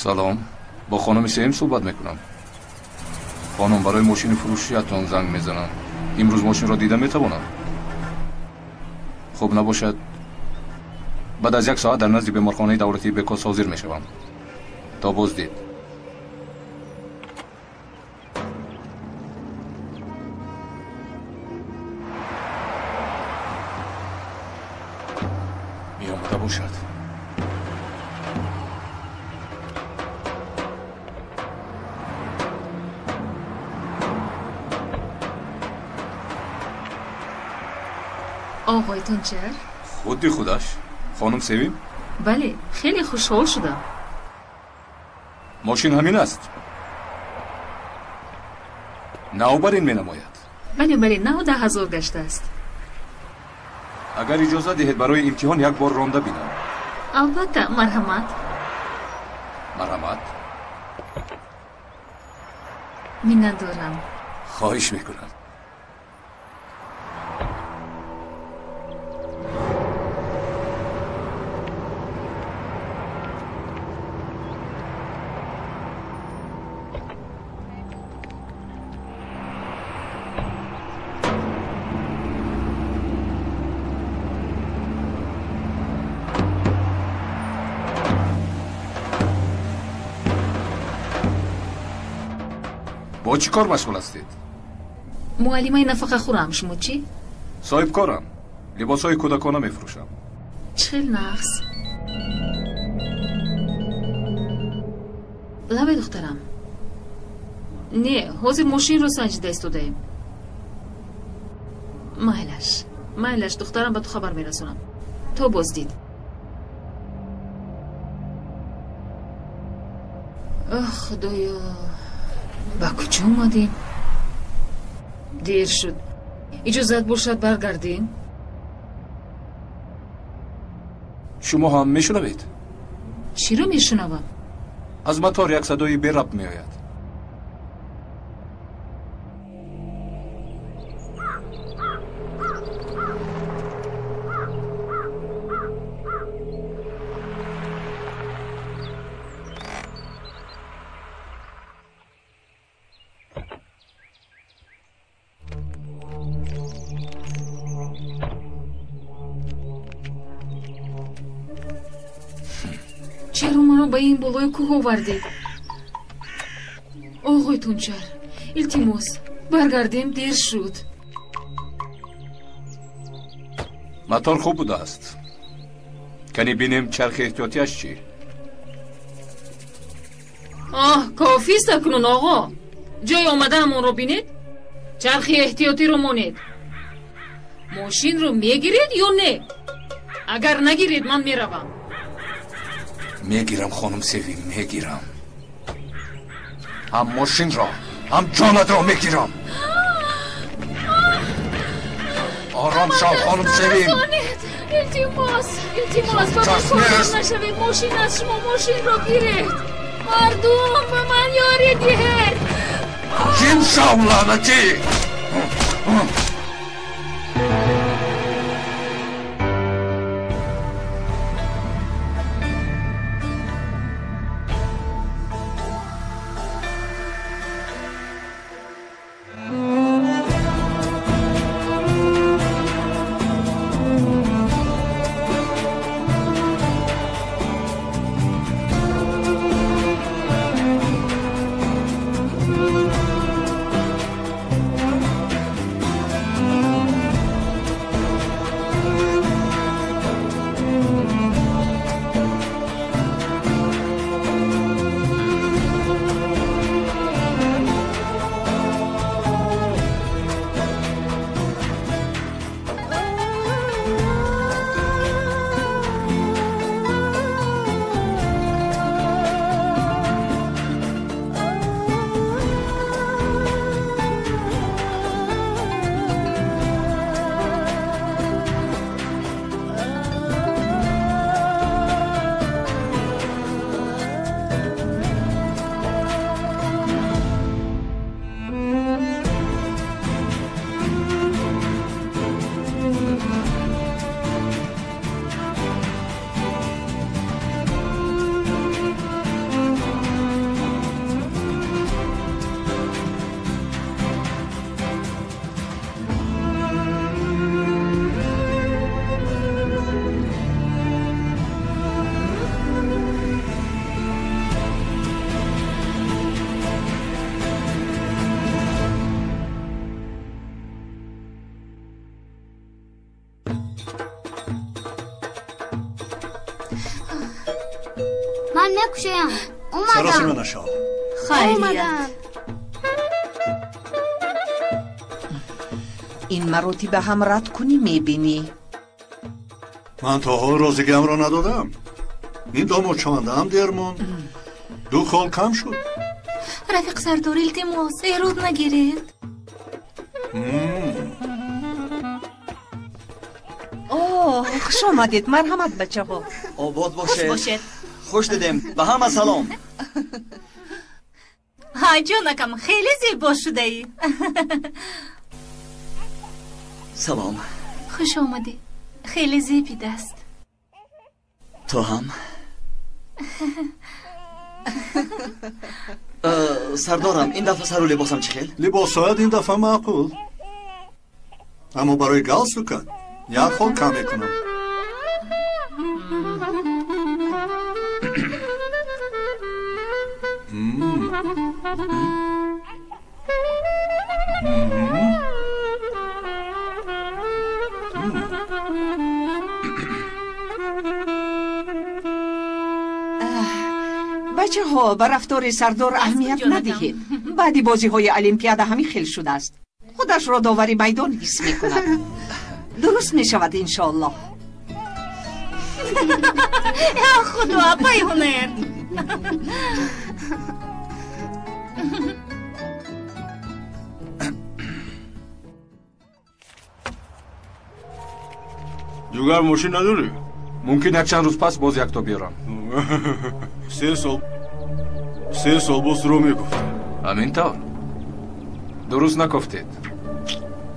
Салом, бо хонуми Севим суҳбат мекунам. Хонум, барои мошини фурӯшиятон занг мезанам. Имрӯз мошинро дида метавонам? Хуб набошад, баъд аз як соат дар назди беморхонаи давлатии Бекос ҳозир мешавам. То боздид. Меомада бошад. Оғои Тунчар? Худи худаш. Хонум Севим? Бале, хеле хушҳол шудам. Мошин ҳамин аст. Нав бар ин менамояд. Бале, бале, нав 10,000 гаштааст. Агар иҷоза диҳед, барои имтиҳон як бор ронда бинам. Албатта, марҳамат. Марҳамат. Миннатдорам. Хоҳиш мекунам. Бо чӣ кор машғул ҳастед? Муаллимаи нафақахӯрам. Шумо чӣ? Соҳибкорам. Либосҳои кӯдакона мефурӯшам. Чӣ хел нағз. Лабе, духтарам. Не, ҳозир мошинро санҷида истодаем. Майлаш, майлаш, духтарам, ба ту хабар мерасонам. То боздид. Оҳ, худоё, ба куҷо омадем? Дер шуд. Иҷозат бошад, баргардем? Шумо ҳам мешунавед? Чиро мешунавам? Аз мотор як садои берабт меояд. Чаро маро ба ин болои кӯҳ овардед? Оғои Тунчар, илтимос, баргардем, дер шуд. Мотор хуб будааст. Кани бинем чархи эҳтиётиаш чӣ? Оҳ, кофист акнун, оғо. Ҷои омадаамонро бинед. Чархи эҳтиётиро монед. Мошинро мегиред ё не? Агар нагиред, ман меравам. Мегирам, хонум Севим, мегирам. Ҳам мошинро, ҳам ҷонатро мегирам. Ором шав, хонум Севим. Илтимос, илтимос, ба ман кордор нашавед. Мошин аз шумо, мошинро гиред. Мардум, ба ман ёрӣ диҳед. Ҷим шав, лаънатӣ! мекушоям. Омадам. Саросима нашав. Хайрият. Ин маротиба ҳам рад кунӣ мебинӣ. Ман то ҳол розигиамро надодам. Ин домод шавандаам дер монд. Ду хол кам шуд. Рафиқ сардор, илтимос, эрод нагиред. О, хуш омадед, марҳамат бачаҳо. Обод бошед. Хуш дидем. Ба ҳама салом. Ҳа, ҷонакам, хеле зебо шудаӣ. Салом. Хуш омадӣ. Хеле зебидааст. Ту ҳам? Сардорам, ин дафъа сару либосам чӣ хел? Либосҳоят ин дафъа маъқул. Аммо барои галстукат як хол кам мекунам. Бачаҳо, ба рафтори сардор аҳамият надиҳед. Баъди бозиҳои олимпиада ҳамин хел шудааст. Худашро довари майдон ҳис мекунад. Дуруст мешавад, иншоаллоҳ. Я худо, апаи ҳунар. Дигар мошин надорӣ? Мумкин якчанд рӯз пас боз якто биёрам. Се сол боз рӯ мегуфт. Ҳамин тавр. Дуруст накофтед.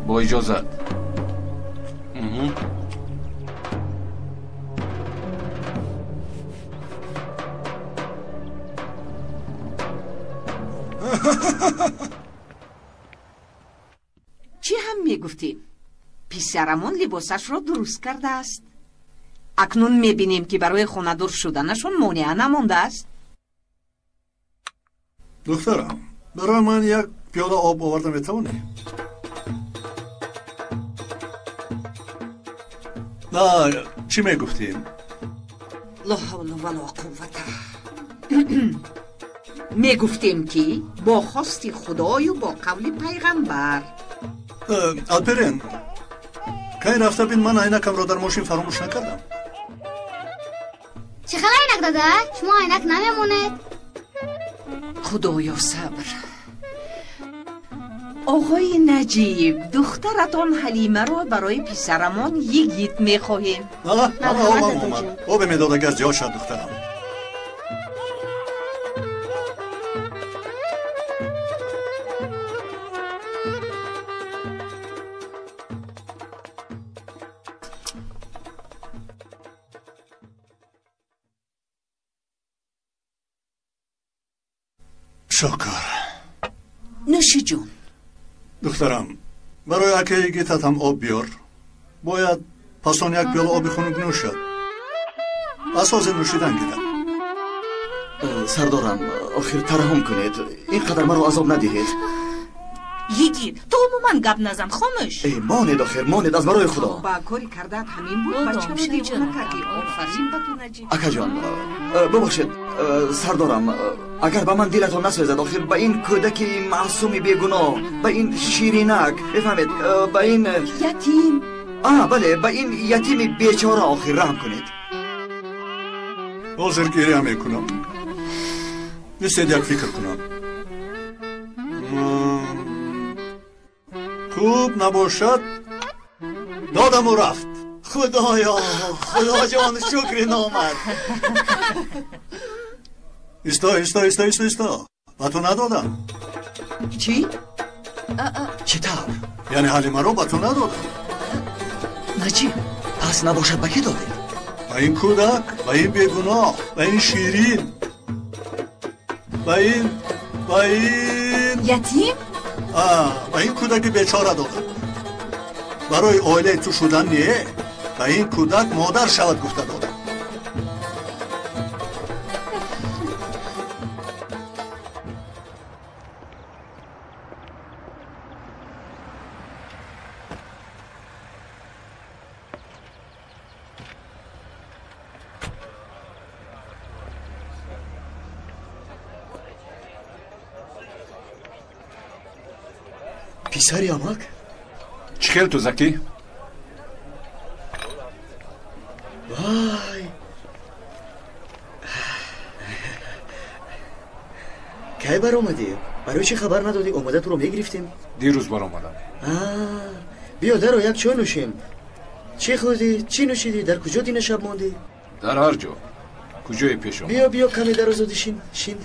Бо иҷозат. Чӣ ҳам мегуфтем? Писарамон либосашро дуруст кардааст. Акнун мебинем, ки барои хонадор шуданашон монеа намондааст. Духтарам, барои ман як пиёла об оварда метавонӣ? На, чӣ мегуфтем? Ло ҳавла вало қуввата. Мегуфтем, ки бо хости худою бо қавли пайғамбар. Алперен, кай рафта бин, ман айнакамро дар мошин фаромӯш накардам. Чӣ хел айнак, дада? Шумо айнак намемонед. Худоё, сабр. Оғои Наҷиб, духтаратон Ҳалимаро барои писарамон Йигит мехоҳем. Обам омад. Обе медод, агар зиёд шад, духтарам. Шукр. Нӯши ҷон. Духтарам, барои акаи Йигитат ҳам об биёр. Бояд пасон як пиёла оби хунук нӯшад. Аз ҳозир нӯшидан гирад. Сардорам, охир тараҳум кунед. Ин қадар маро азоб надиҳед. Йигит, ту умуман гап назан, хомӯш. Монед, охир, монед, аз барои худо. Ба кори кардаат ҳамин буд, бачаро девона кардӣ. Офарин ба ту, Наҷиб. Акаҷон, бубахшед, сардорам, агар ба ман дилатон насӯзад, охир ба ин кӯдаки маъсуми бегуноҳ, ба ин ширинак, бифаҳмед, ба ин ятим. Бале, ба ин ятими бечора охир раҳм кунед. Ҳозир гиря мекунам. Бисед як фикр кунам. Хуб набошад, додаму рафт. Худоё, худоҷон, шукри номад. Исто, исто, исто, исто, исто. Ба ту надодам. Чӣ? Чӣ тавр? Яъне Ҳалимаро ба ту надодам. Наҷиб. Пас набошад, ба кӣ додед? Ба ин кӯдак, ба ин бегуноҳ, ба ин ширин, ба ин, ба ин ятим? Ба ин кӯдаки бечора додам. Барои оилаи ту шудан не, ба ин кӯдак модар шавад гуфта додам. Писари амак? Чӣ хел ту, Заки? Вай! Кай баромадӣ? Барои чӣ хабар надодӣ? Омада туро мегирифтем. Дирӯз баромадам. Биё даро як чой нӯшем. Чӣ хӯрдӣ? Чӣ нӯшидӣ? Дар куҷо дина шаб мондӣ? Дар ҳар ҷо. Куҷое пеш омад? Биё, биё, каме дарозоди шин, шин.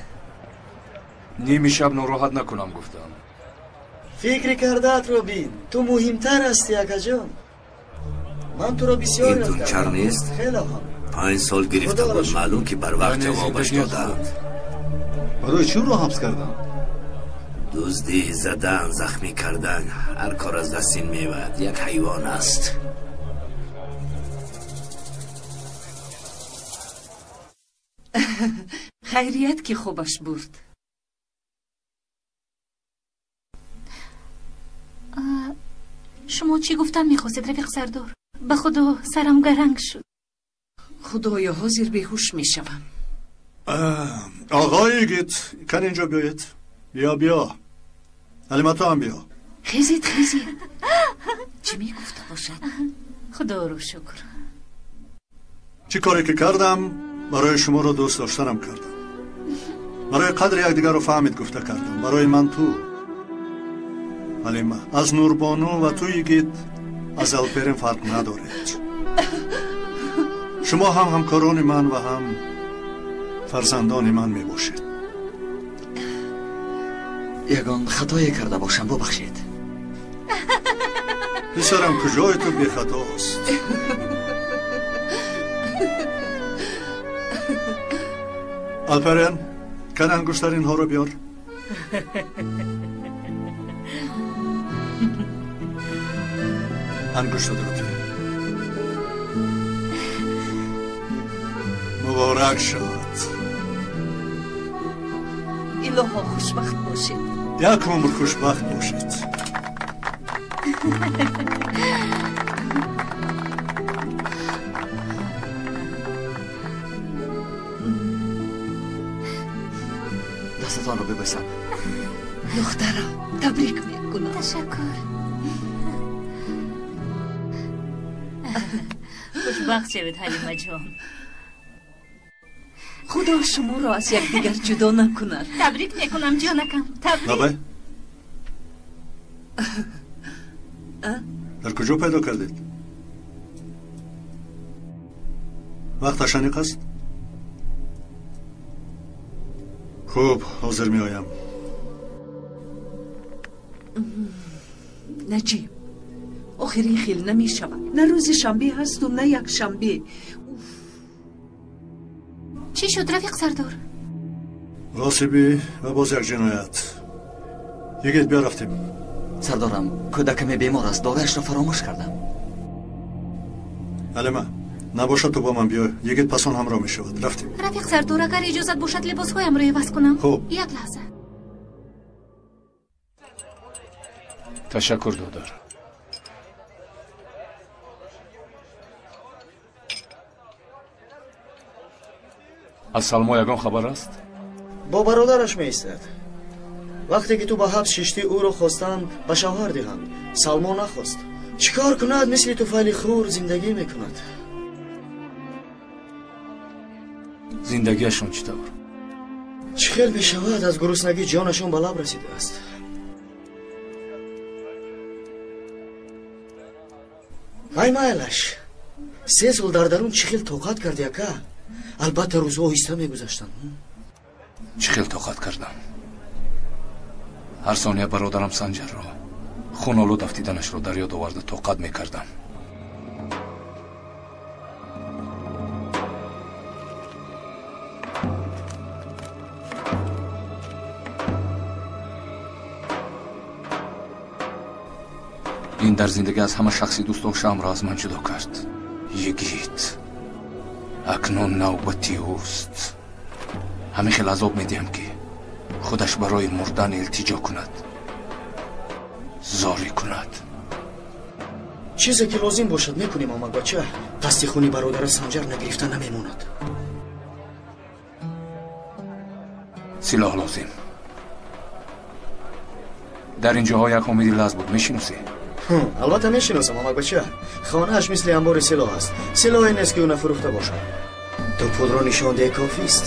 Ними шаб нороҳат накунам гуфтам. Фикри кардаатро бин. Ту муҳимтар ҳастӣ, акаҷон. Ман туро бисёр ин тунчар нест? Хеле ҳам. 5 сол гирифта буд, маълум ки барвақт ҷавобаш доданд. Барои чӣ ӯро ҳабс карданд? Дуздӣ, задан, захмӣ кардан, ҳар кор аз даст ин меояд. Як ҳайвон аст. Хайрият ки хобаш бурд. Шумо чӣ гуфтан мехостед, рафиқ Сардор? Ба худо сарам гаранг шуд. Худоё, ҳозир беҳуш мешавам. Оғои Йигит, кан инҷо биёед. Биё, биё. Ҳалима, ту ҳам биё. Хезед, хезед. Чӣ мегуфта бошад? Худоро шукр. Чӣ коре ки кардам, барои шуморо дӯст доштанам кардам. Барои қадри якдигарро фаҳмид гуфта кардам. Барои ман ту, Ҳалима, аз Нурбону ва ту, Йигит, аз Алперин фарқ надоред. Шумо ҳам ҳамкорони ман ва ҳам фарзандони ман мебошед. Ягон хатое карда бошам, бубахшед. Писарам, куҷои ту бехатост? Алперен, кан ангуштаринҳоро биёр. Ангуштатро тӣ. Муборак шавад. Илоҳо хушбахт бошед. Як умр хушбахт бошед. Дастатонро бибӯсам. Духтарам, табрик мекунам. Ташаккур. Хушбахт шавед, Ҳалимаҷон. Худо шуморо аз якдигар ҷудо накунад. Табрик мекунам, ҷонакам. Табрик. Лабай. Дар куҷо пайдо кардед? Вақташ аниқ аст? Хуб, ҳозир меоям. Наҷиб, охир ин хел намешавад. На рӯзи шанбе ҳасту на якшанбе. Чӣ шуд, рафиқ Сардор? Ғосибӣ ва боз як ҷиноят. Йигит, биё рафтем. Сардорам, кӯдакаме бемор аст, доруяшро фаромӯш кардам. Ҳалима, набошад ту бо ман биё. Йигит пасон ҳамроҳ мешавад. Рафтем. Рафиқ Сардор, агар иҷозат бошад, либосҳоямро иваз кунам. Хуб. Як лаҳза. Ташаккур, додар. Аз Салмо ягон хабар аст? Бо бародараш меистад. Вақте ки ту ба ҳабс шиштӣ, ӯро хостанд ба шавҳар диҳанд. Салмо нахост. Чӣ кор кунад? Мисли туфайли хур зиндагӣ мекунад. Зиндагиашон чӣ тавр? Чӣ хел мешавад? Аз гуруснагӣ ҷонашон ба лаб расидааст. Вай майлаш, 3 сол дар дарун чӣ хел тоқат карди, ака? Албатта рӯзҳо оҳиста мегузаштанд. Чӣ хел тоқат кардам? Ҳар сония бародарам Санҷарро хунолуд афтиданашро дар ёд оварда тоқат мекардам. Ин дар зиндагӣ аз ҳама шахси дӯстдоштаамро аз ман ҷудо кард. Йигит, акнун навбати ӯст. Ҳамин хел азоб медиҳам, ки худаш барои мурдан илтиҷо кунад, зорӣ кунад. Чизе ки лозим бошад мекунем, амакбача. Дасти хуни бародара Санҷар нагирифта намемонад. Силоҳ лозим. Дар ин ҷоҳо як Ҳомиди лаз буд, мешиносӣ? Албатта мешиносам, амакбача. Хонааш мисли анбори силоҳ аст. Силоҳе нест, ки ӯ нафурӯхта бошад. Ту пулро нишон деҳ, кофист.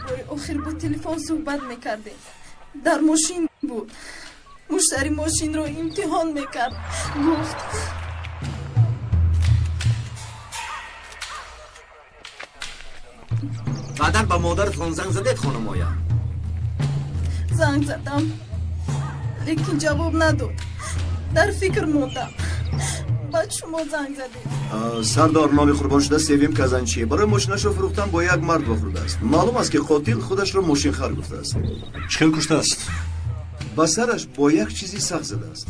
Бори охир бо телефон суҳбат мекардем. Дар мошин буд. Муштари мошинро имтиҳон мекард. Гуфт: баъдан ба модаратон занг задед, хонумоя? Занг задам, лекин ҷавоб надод. Дар фикр мондам. Баъд шумо занг задед. Сардор, номи қурбоншуда Севим Казанчи барои мошинашро фурӯхтан бо як мард вохӯрдааст. Маълум аст, ки қотил худашро мошинхар гуфтааст. Чӣ хел куштааст? Ба сараш бо як чизи сахт задааст.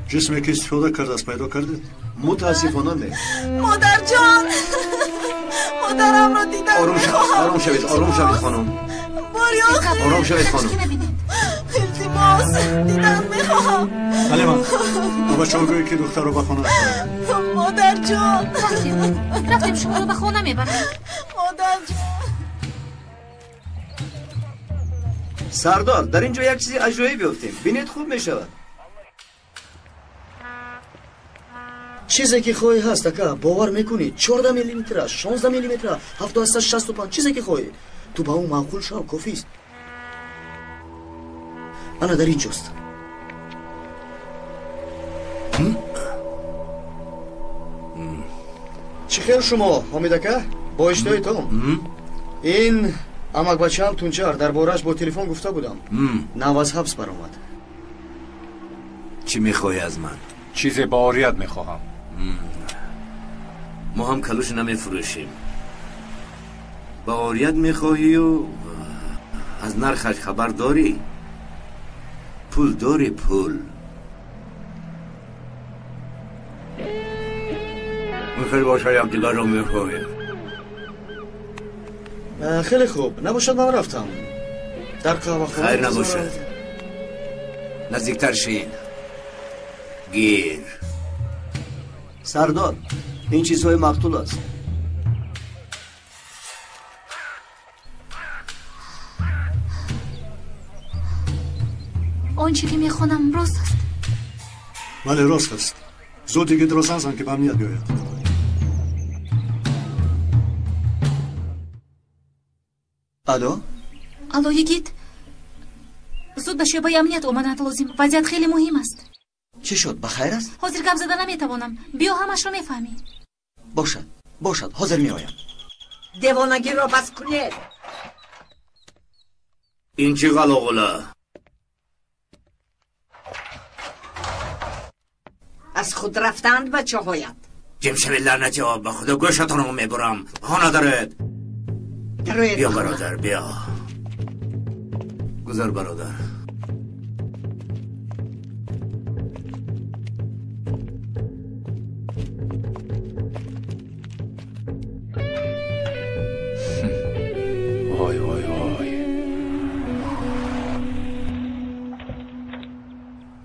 Ҷисме ки истифода кардааст, пайдо кардед? Мутаассифона, не. Модарҷон, модарамро дидан мехоҳам. Ором шавед, ором шавед, хонум. Бори охир. Ором шавед, хонум. Илтимос, дидан мехоҳам. Ҳалима, ба бачаҳо гӯед, ки духтарро ба хона. Модарҷон, рафтем, рафтем, шуморо ба хона мебарам. Модарҷон. Сардор, дар ин ҷо як чизи аҷоиб ёфтем. Бинед, хуб мешавад. Чизе ки хоҳӣ ҳаст, ака, бовар мекунӣ? 14 миллиметра, 16 миллиметра, 7,65, чизе ки хоҳӣ. Ту ба ӯ маъқул шав, кофист. Ана дар ин ҷост. Чӣ хел шумо, Ҳомид ака? Бо иштиҳои том. Ин амакбачаам Тунчар, дар борааш бо телефон гуфта будам. Нав аз ҳабс баромад. Чӣ мехоҳӣ аз ман? Чизе ба орият мехоҳам. Мо ҳам калуш намефурӯшем. Ба орият мехоҳию аз нархаш хабар дорӣ? Пул дорӣ, пул. Хел боша, якдигарро мехоҳем. Хеле хуб, набошад, ман рафтам. Дар қаҳвахона. Хайр набошад. Наздиктар шин. Гир. Сардор, ин чизҳои мақтул аст. Он чӣ ки мехонам, рост аст? Бале, рост аст. Зуд Йигитро занг зан, ки ба амният биёяд. Алло? Алло, Йигит. Зуд ба шӯъбаи амният омаданат лозим. Вазъият хеле муҳим аст. Чӣ шуд, ба хайр аст? Ҳозир гап зада наметавонам. Биё, ҳамашро мефаҳмӣ. Бошад, бошад, ҳозир меоям. Девонагиро бас кунед. Ин чӣ ғалоғула? Аз худ рафтанд бачаҳоят. Ҷим шавед, лаънатиҳо, ба худо гӯшатонро мебурам. Хона дароед. Биё, бародар, биё. Гузар, бародар. Вой, вой, вой.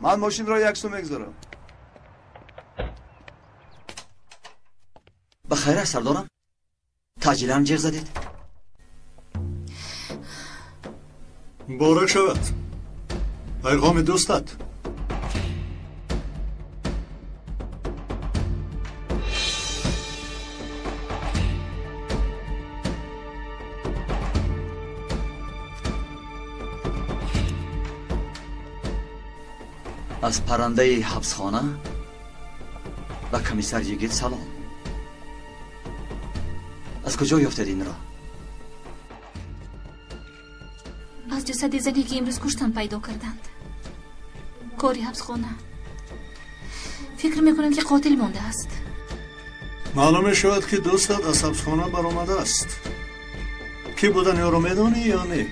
Ман мошинро як су мегузорам. Ба хайр аст, сардорам? Таъҷилан ҷеғ задед. Муборак шавад. Пайғоми дӯстат. Аз паррандаи ҳабсхона ба комиссар Йигит салом. Аз куҷо ёфтед инро? Аз ҷасади зане, ки имрӯз куштан, пайдо карданд. Кори ҳабсхона. Фикр мекунам, ки қотил мондааст. Маълум мешавад, ки дӯстат аз ҳабсхона баромадааст. Кӣ будани ӯро медонӣ ё не?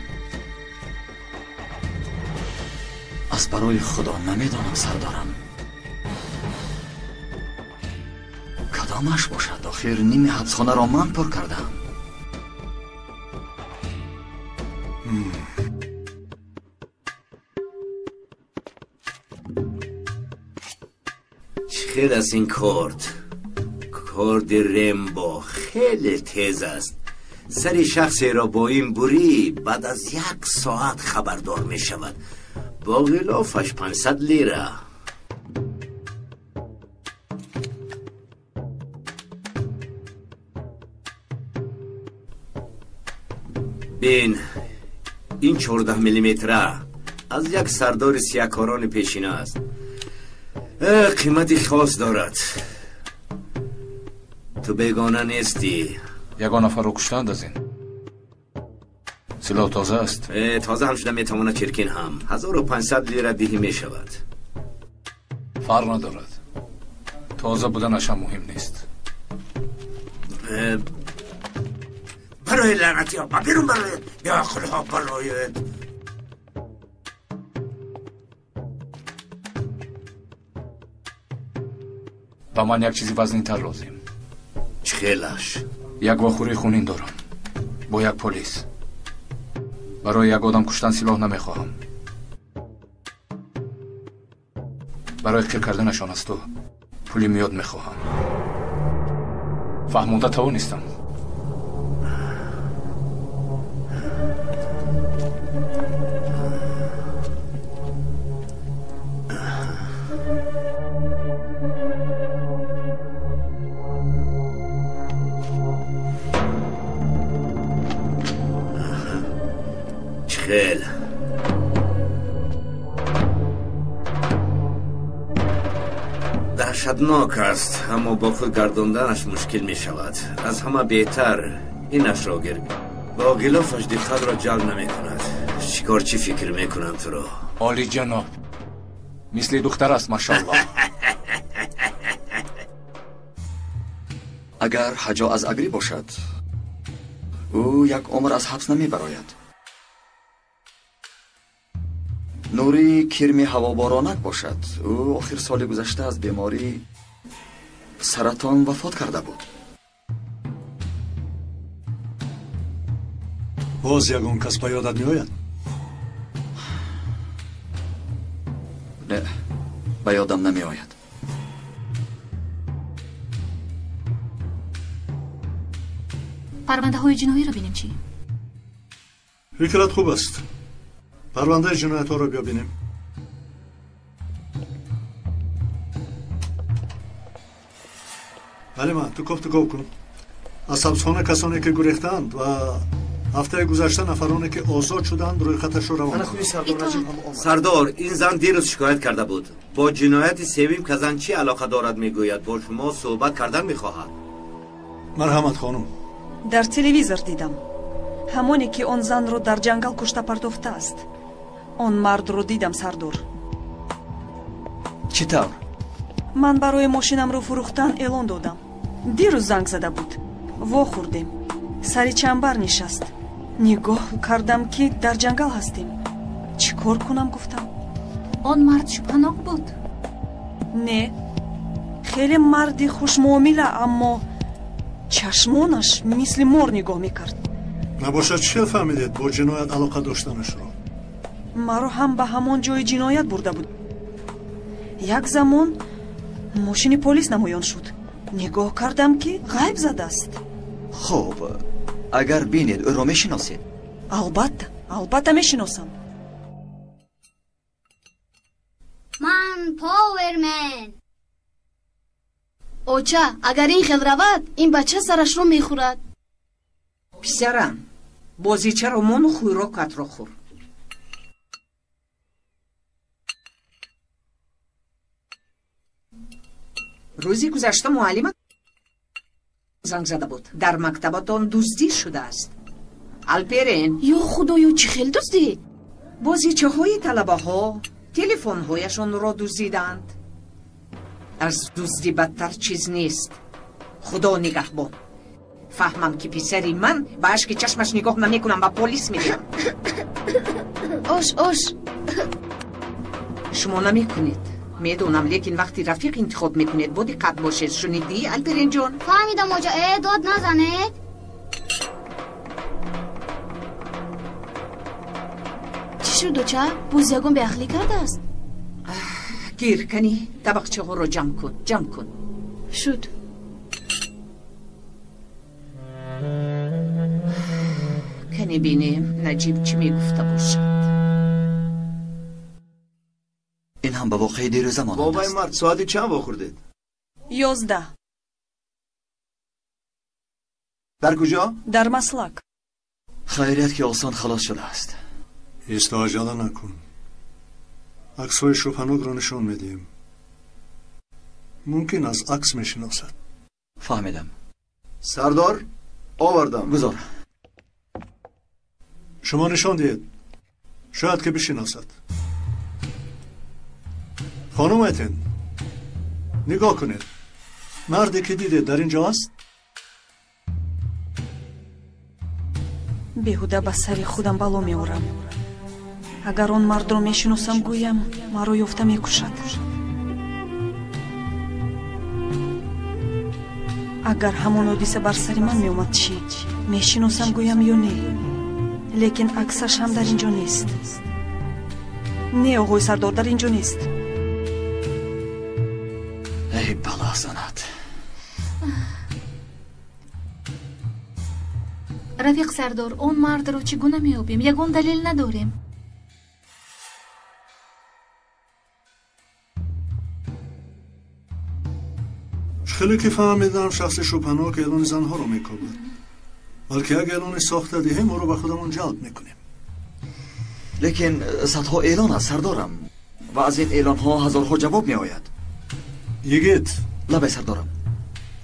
Аз барои худо намедонам, сардорам. Кадомаш бошад? Охир ними ҳабсхонаро ман пур кардам. Чӣ хел аст ин корд? Корди Рембо хеле тез аст. Сари шахсеро бо ин бурӣ баъд аз як соат хабардор мешавад. Бо ғилофаш 500 лира. Бин, ин 14 миллиметра аз як сардори сияҳкорони пешина аст. Қимати хос дорад. Ту бегона нестӣ. Ягон нафарро куштанд аз ин? Силоҳ тоза аст? Тоза ҳам шуда метавонад, чиркин ҳам. 1500 лира диҳӣ мешавад. Фарқ надорад. Тоза буданаш ҳам муҳим нест. Барои лаънатиҳо, ба берун бароед! Беақлҳо бароед! Ба ман як чизи вазнинтар лозим. Чӣ хелаш? Як вохӯрии хунин дорам бо як полис. Барои як одам куштан силоҳ намехоҳам. Барои қир карданашон аз ту пули миёд мехоҳам. Фаҳмонда тавонистам. Хел. Даҳшатнок аст, аммо бо худ гардонданаш мушкил мешавад. Аз ҳама беҳтар инашро гир. Бо ғилофаш диққатро ҷалб намекунад. Чӣ кор, чӣ фикр мекунам туро? Олиҷаноб, мисли духтар аст, машоаллоҳ. Агар ҳаҷо аз агрӣ бошад, ӯ як умр аз ҳабс намебарояд. Нури кирми ҳавоборонак бошад, ӯ охир соли гузашта аз бемории саратон вафот карда буд. Боз ягон кас ба ёдат меояд? Не, ба ёдам намеояд. Парвандаҳои ҷиноиро бинем чӣ? Фикрат хуб аст. Парвандаи ҷиноятҳоро биёбинем. Ҳалима, ту кофтуков кун. Аз ҳабсхона касоне ки гурехтаанд ва ҳафтаи гузашта нафароне ки озод шуданд рӯйхаташро равон. Сардор, ин зан дирӯз шикоят карда буд. Бо ҷинояти Севим Казанчӣ алоқа дорад, мегӯяд. Бо шумо суҳбат кардан мехоҳад. Марҳамат, хонум. Дар телевизор дидам. Ҳамоне ки он занро дар ҷангал кушта партофтааст. Он мардро дидам, сардор. Чӣ тавр? Ман барои мошинамро фурӯхтан эълон додам. Дирӯз занг зада буд. Вохӯрдем. Сари чамбар нишаст. Нигоҳ кардам, ки дар ҷангал ҳастем. Чӣ кор кунам, гуфтам. Он мард шубҳанок буд? Не, хеле марди хушмуомила, аммо чашмонаш мисли мор нигоҳ мекард. Набошад, чӣ фаҳмидед бо ҷиноят алоқа доштанашро? Маро ҳам ба ҳамон ҷои ҷиноят бурда буд. Як замон мошини полис намоён шуд. Нигоҳ кардам, ки ғайб задааст. Хуб, агар бинед, ӯро мешиносед? Албатта, албатта мешиносам. Ман Повермен. Оча, агар ин хел равад, ин бача сарашро мехӯрад. Писарам, бозичаро мону хӯрокатро хӯр. Рӯзи гузашта муаллима занг зада буд. Дар мактабатон дуздӣ шудааст. Алперен. Ё худоё, чӣ хел дуздӣ? Бозичаҳои талабаҳо телефонҳояшонро дуздиданд. Аз дуздӣ бадтар чиз нест. Худо нигаҳбон. Фаҳмам, ки писари ман ба ашки чашмаш нигоҳ намекунам, ба полис медиҳам. Ош, ош. Шумо намекунед. Медонам, лекин вақти рафиқ интихоб мекунед, бо диққат бошед. Шунидӣ, Алперенҷон? Фаҳмидам, оҷа. Дод назанед. Чӣ шуд, оча? Боз ягон беақлӣ кардааст? Гир кани, табақчаҳоро ҷамъ кун, ҷамъ кун. Шуд. Кани бинем Наҷиб чӣ мегуфта бошад. Ин ҳам ба воқеаи дирӯза монанд аст. Бобаи мард, соати чанд вохӯрдед? 11. Дар куҷо? Дар Маслак. Хайрият ки осон халос шудааст. Исто, аҷала накун. Аксҳои шубҳанокро нишон медиҳем. Мумкин аз акс мешиносад. Фаҳмидам. Сардор, овардам. Гузор. Шумо нишон диҳед. Шояд ки бишиносад. Хонум Айтен, нигоҳ кунед. Марде ки дидед дар ин ҷо аст? Беҳуда ба сари худам бало меорам. Агар он мардро мешиносам, гӯям, маро ёфта мекушад. Агар ҳамон ҳодиса бар сари ман меомад, чӣ? Мешиносам, гӯям ё не? Лекин аксаш ҳам дар ин ҷо нест. Не, оғои сардор, дар ин ҷо нест. Эй бало занад. Рафиқ сардор, он мардро чӣ гуна меёбем? Ягон далел надорем. Хеле ки фаҳмидам, шахси шубҳанок эълони занҳоро мекобад. Балки як эълони сохта диҳем, ӯро ба худамон ҷалб мекунем. Лекин садҳо эълон аст, сардорам, ва аз ин эълонҳо ҳазорҳо ҷавоб меояд. Йигит. Лабай, сардорам.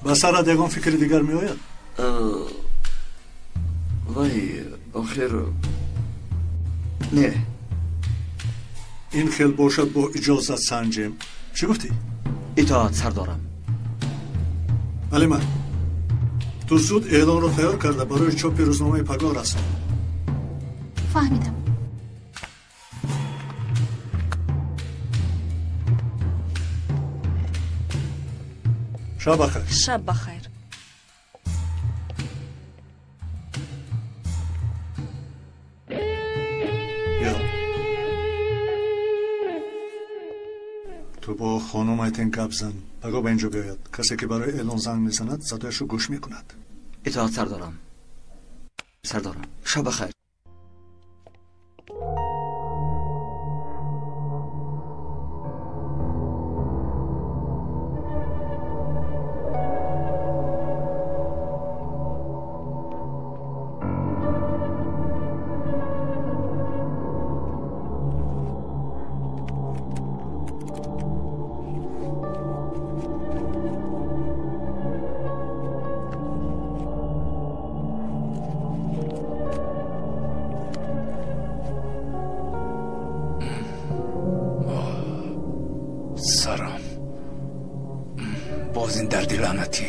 Ба сарат ягон фикри дигар меояд? Вай, охир не. Ин хел бошад, бо иҷозат санҷем. Чӣ гуфтӣ? Итоат, сардорам. Алимар, ту зуд эълонро тайёр карда барои чопи рӯзномаи пагоҳ расон. Фаҳмидам. Шаб бахайр. Шаб бахайр. Ту бо хонум Айтен гап зан. Пагоҳ ба ин ҷо биёяд. Касе ки барои эълон занг мезанад, садояшро гӯш мекунад. Итоат, сардорам. Сардорам, шаб бахайр. Сарам боз ин дарди лаънатӣ.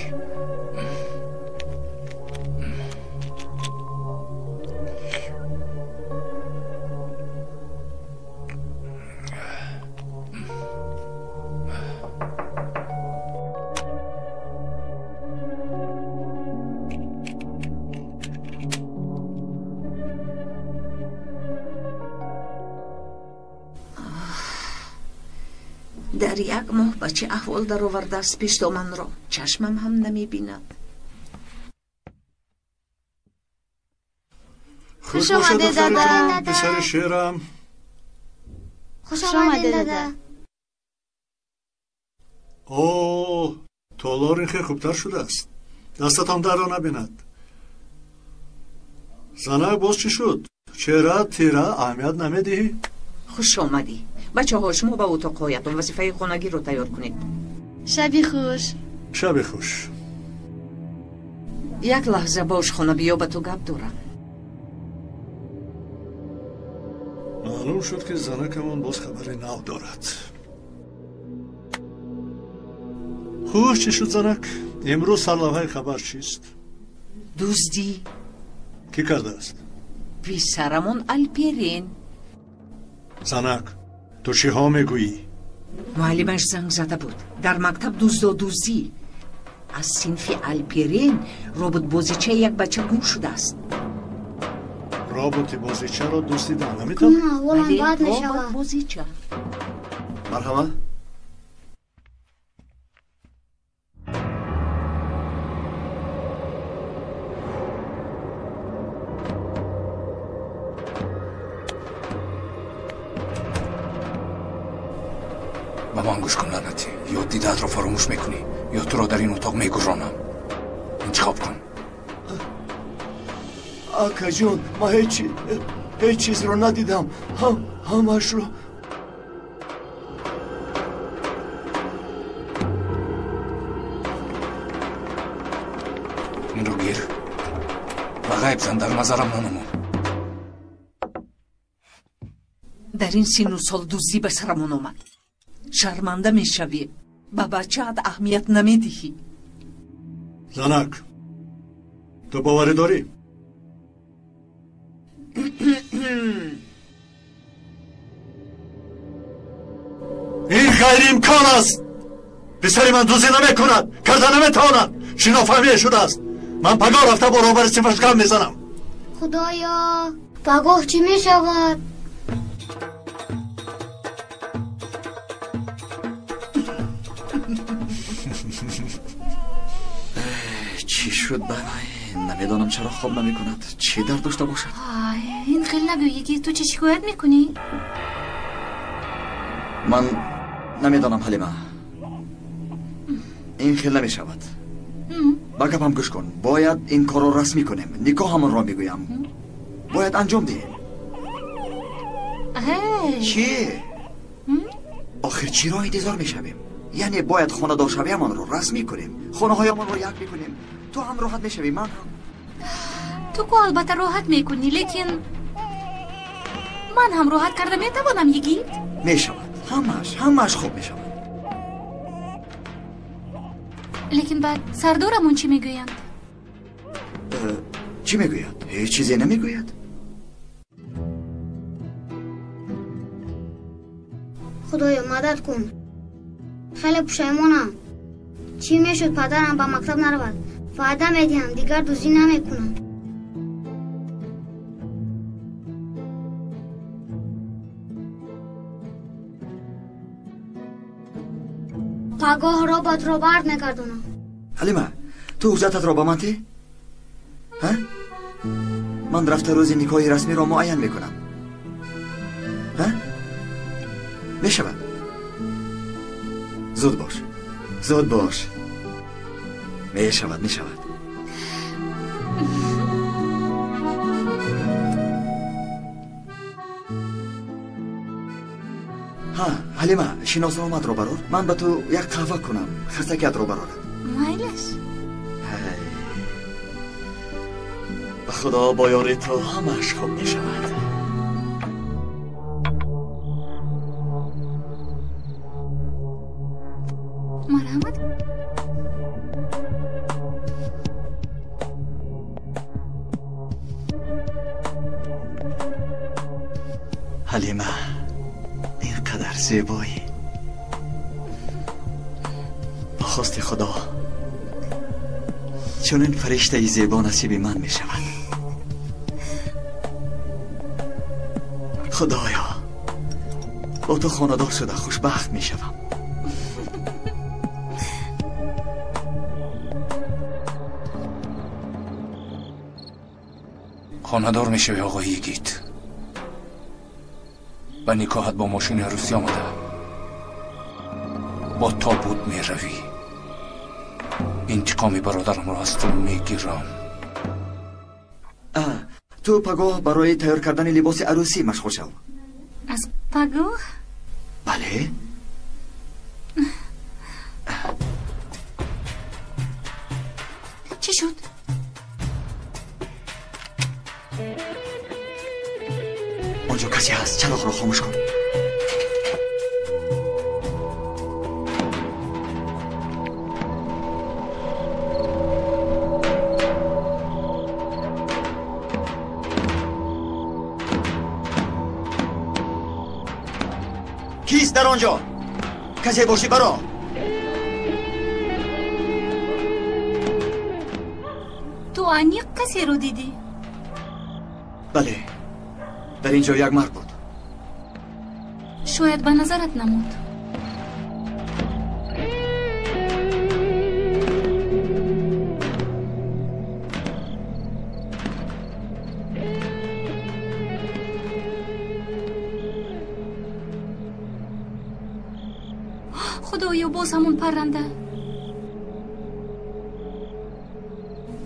Дар як моҳ ба чӣ аҳвол даровардааст пешдоманро, чашмам ҳам намебинад. Хуш омадед, дада. Писари шерам. Хуш омадед, дада. О, толор ин хеле хубтар шудааст. Дастатон дарро набинад. Занак, боз чӣ шуд? Чеҳра тира, аҳамият намедиҳӣ? Хуш омадӣ. Бачаҳо, шумо ба утоқҳоятон вазифаи хонагиро тайёр кунед. Шаби хуш. Шаби хуш. Як лаҳза бош, хона, биё, ба ту гап дорам. Маълум шуд, ки занакамон боз хабари нав дорад. Хуш, чӣ шуд, занак? Имрӯз сарлавҳаи хабар чист? Дуздӣ. Кӣ кардааст? Писарамон Алперин. Занак, ту чиҳо мегӯӣ? Муаллимаш занг зада буд. Дар мактаб дуздо дуздӣ. Аз синфи Алперин роботбозичаи як бача гум шудааст. Роботи бозичаро дуздидан наметавон? Аҳволам бад мешавад. Роботбозича. Марҳама. Ба ман гӯш кун, лаънатӣ. Ё дидаатро фаромӯш мекунӣ, ё туро дар ин утоқ мегуронам. Интихоб кун. Акаҷон, ман ҳеҷ чизро надидам. Ҳамаашро инро гир ва ғайб зан, дар назарам нанамо. Дар ин сину сол дуздӣ ба сарамон омад. Шарманда мешавӣ, ба бачаат аҳамият намедиҳӣ. Занак, ту боварӣ дорӣ? Ин ғайриимкон аст. Писари ман дуздӣ намекунад, карда наметавонад. Шинофаҳмие шудааст. Ман пагоҳ рафта бо роҳбари синфаш гап мезанам. Худоё, пагоҳ чӣ мешавад? Чӣ шуд барои? Намедонам чаро хоб намекунад. Чӣ дард дошта бошад? Ин хел нагӯӣ, ки ту чӣ шикоят мекунӣ? Ман намедонам, Ҳалима. Ин хел намешавад. Ба гапам гӯш кун. Бояд ин корро расмӣ кунем. Никоҳамонро мегӯям. Бояд анҷом диҳем. Чӣ? Охир чиро интизор мешавем? Яъне бояд хонадоршавиамонро расмӣ кунем. Хонаҳоямонро як мекунем. Ту ҳам роҳат мешавӣ, ман ҳам. Ту ку албатта роҳат мекунӣ, лекин ман ҳам роҳат карда метавонам, йигит? Мешавад. Ҳамааш хуб мешавад. Лекин баъд сардорамон чӣ мегӯянд? Чӣ мегӯяд? Ҳеҷ чизе намегӯяд. Худоё, мадад кун. Хеле пушаймонам. Чӣ мешуд падарам ба мактаб наравад? Ваъда медиҳам, дигар дуздӣ намекунам. Пагоҳ роботро бард мегардонам. Ҳалима, ту ҳуҷҷататро ба ман тӣ? Ҳа? Ман рафта рӯзи никоҳи расмиро муайян мекунам. Ҳа? Мешавад. Зуд бош, зуд бош. Мешавад, мешавад. Ҳа, Ҳалима, шиносномаатро барор. Ман ба ту як қаҳва кунам, хастагиатро барорад. Майлаш. Ба Худо, бо ёри ту ҳамааш хуб мешавад. Марҳамат. Ҳалима, ин қадар зебоӣ. Ба хости Худо чунин фариштаи зебо насиби ман мешавад. Худоё, бо ту хонадор шуда хушбахт мешавам. Хонадор мешавӣ, оғои йигит. Ба никоҳат бо мошини арӯсӣ омада бо тобут меравӣ. Интиқоми бародарамро аз ту мегирам. Ту пагоҳ барои тайёр кардани либоси арӯсӣ машғул шав. Аз пагоҳ? Бале. Чӣ шуд? Онҷо касе ҳаст. Чароғро хомӯш кун. Кист дар он ҷо? Касе бошӣ, баро. Ту аниқ касеро дидӣ? Бале, дар ин ҷо як мард буд. Шояд ба назарат намуд. Боз ҳамон парранда.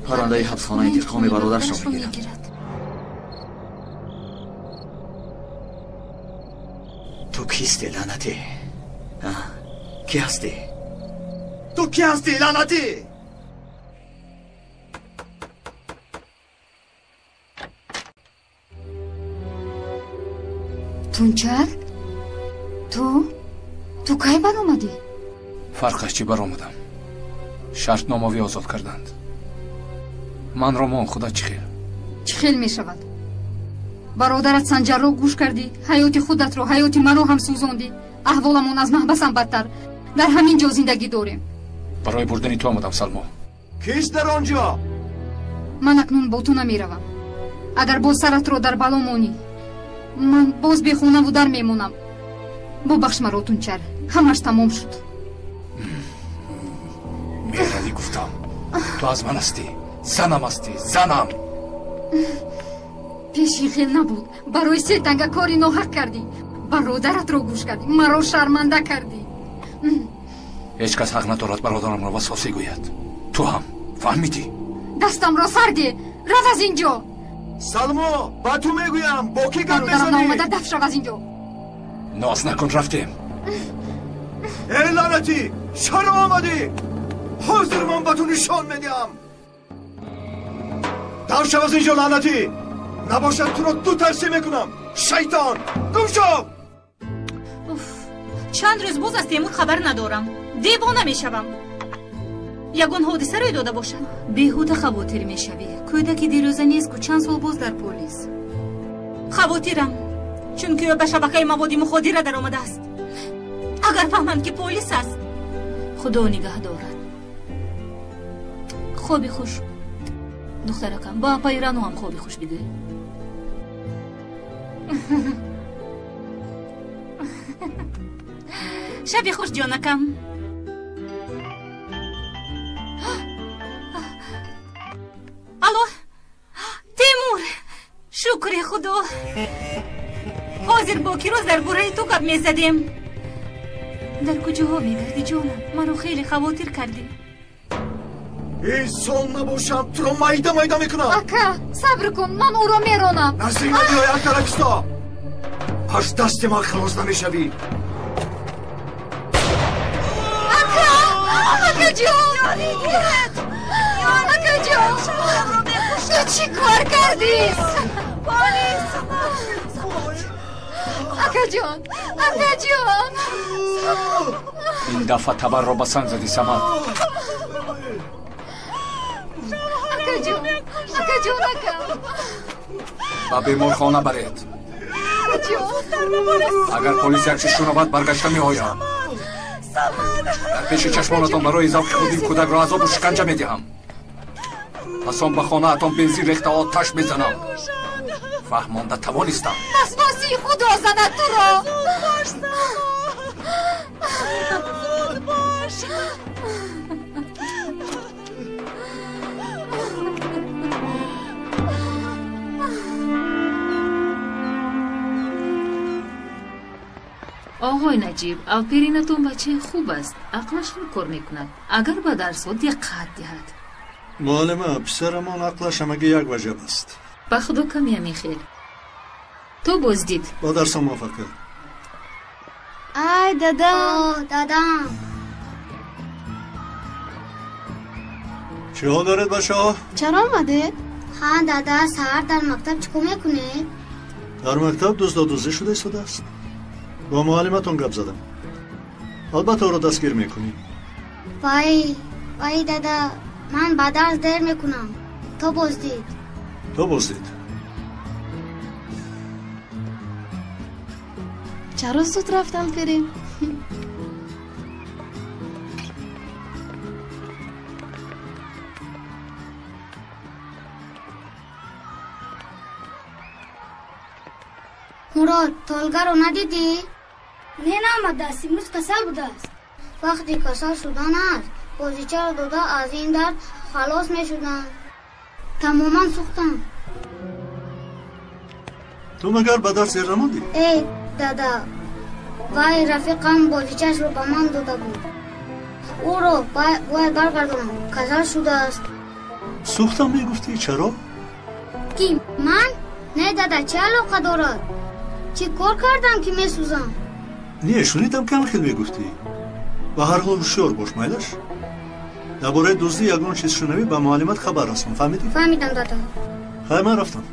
Паррандаи ҳабсхона интиқоми бародарашро мегирад. Ту кисти, лаънатӣ? Кӣ ҳастӣ? Ту кӣ ҳастӣ, лаънатӣ? Тунчар, ту кай баромадӣ? Фарқаш чӣ баромадам? Шартномавӣ озод карданд. Манро мон, худо чӣ хел? Чӣ хел мешавад? Бародарат Санҷарро гӯш кардӣ, ҳаёти худатро, ҳаёти маро ҳам сӯзондӣ. Аҳволамон аз маҳбасам бадтар. Дар ҳамин ҷо зиндагӣ дорем. Барои бурдани ту омадам, Салмо. Кист дар он ҷо? Ман акнун бо ту намеравам. Агар боз саратро дар бало монӣ, ман боз бехонаву дар мемонам. Бубахш маро, Тунчар, ҳамаш тамом шуд. Меравӣ гуфтам. Ту аз ман ҳастӣ, занам ҳастӣ, занам. Пеши хел набуд. Барои се танга кори ноҳақ кардӣ. Бародаратро гӯш кардӣ, маро шарманда кардӣ. Ҳеҷ кас ҳақ надорад бародарамро васвосе гӯяд. Ту ҳам фаҳмидӣ? Дастамро сар де, рав аз ин ҷо. Салмо, ба ту мегӯям, бо кӣ гап Бародарам мезанӣ? наомада, даф шав аз ин ҷо. Ноз накун, рафтем. Эй лаънатӣ, чаро омадӣ? Ҳозир ман ба ту нишон медиҳам. Даф шав аз ин ҷо, лаънатӣ. Набошад туро ду тарсе мекунам. Шайтон, гум шав! Уф, чанд рӯз боз аз Темур хабар надорам. Девона мешавам. Ягон ҳодиса рӯй дода бошад? Беҳуда хавотир мешавӣ. Кӯдаки дирӯза нест ку, чанд сол боз дар полис. Хавотирам, чунки ӯ ба шабакаи маводи муходира даромадааст. Агар фаҳманд, ки полис аст, Худо нигаҳ дорад. Хоби хуш, духтаракам. Ба апаи Рану ҳам хоби хуш бигӯй. Шаби хуш, ҷонакам. Алло, Темур, шукри Худо. Ҳозир бо Кироз дар бораи ту гап мезадем. Дар куҷоҳо мегардӣ, ҷонам? Маро хеле хавотир кардӣ. Инсон набошам, туро майда майда мекунам. Ака, сабр кун, ман ӯро меронам. Наздик набиёй, як тараф исто. Аз дасти ман халос намешавӣ. Ака, акаҷон, акаҷон, ту чӣ кор кардӣ? Акаҷон, акаҷон. Ин дафъа табарро ба санг задӣ, Самад. Акаҷон, акаҷон, ака. Ба беморхона баред. Агар полис як чиз шунавад, баргашта меоям. Дар пеши чашмонатон барои завқи худ ин кӯдакро азобу шиканҷа медиҳам. Пас он ба хонаатон бензин рехта оташ мезанам. Фаҳмонда тавонистам. Васвасии худо занад туро. Оғои Наҷиб, алперинатон бачаи хуб аст, ақлаш хуб кор мекунад, агар ба дарсҳо диққат диҳад. Муаллима, писарамон ақлаш ҳамагӣ як ваҷаб аст. Ба худо ками ҳамин хел. То боздид. Ба дарсо муваффақият. Ай, дадам! Дадам! Чӣ ҳол доред, бачаҳо? Чаро омадед? Ҳа, дада, саҳар дар мактаб чӣ кор мекунед? Дар мактаб дуздодуздӣ шуда истодааст. Бо муаллиматон гап задам. Албатта ӯро дастгир мекунем. Вай, вай, дада, ман ба дарс дер мекунам. То боздид. То боздид. Чаро зуд рафтам, Ферин? Мурод, Толгаро надидӣ? Не, наомадааст, имрӯз касал будааст. Вақти касал шудан аст, бозичаро дода аз ин дард халос мешудам. Тамоман сӯхтам. Ту магар ба дарс дер намондӣ? Эй, дада, вай рафиқам бозичаашро ба ман дода буд. Ӯро бояд баргардонам. Касал шудааст. Сӯхтам мегуфтӣ, чаро? Ки ман? Не, дада, чӣ алоқа дорад? Чӣ кор кардам, ки месӯзам? Не, шунидам, кам хел мегуфтӣ. Ба ҳар ҳол ҳушёр бош, майлаш? Дар бораи дуздӣ ягон чиз шунавӣ, ба муаллимат хабар расон, фаҳмидӣ? Фаҳмидам, дада. Хайр, ман рафтам.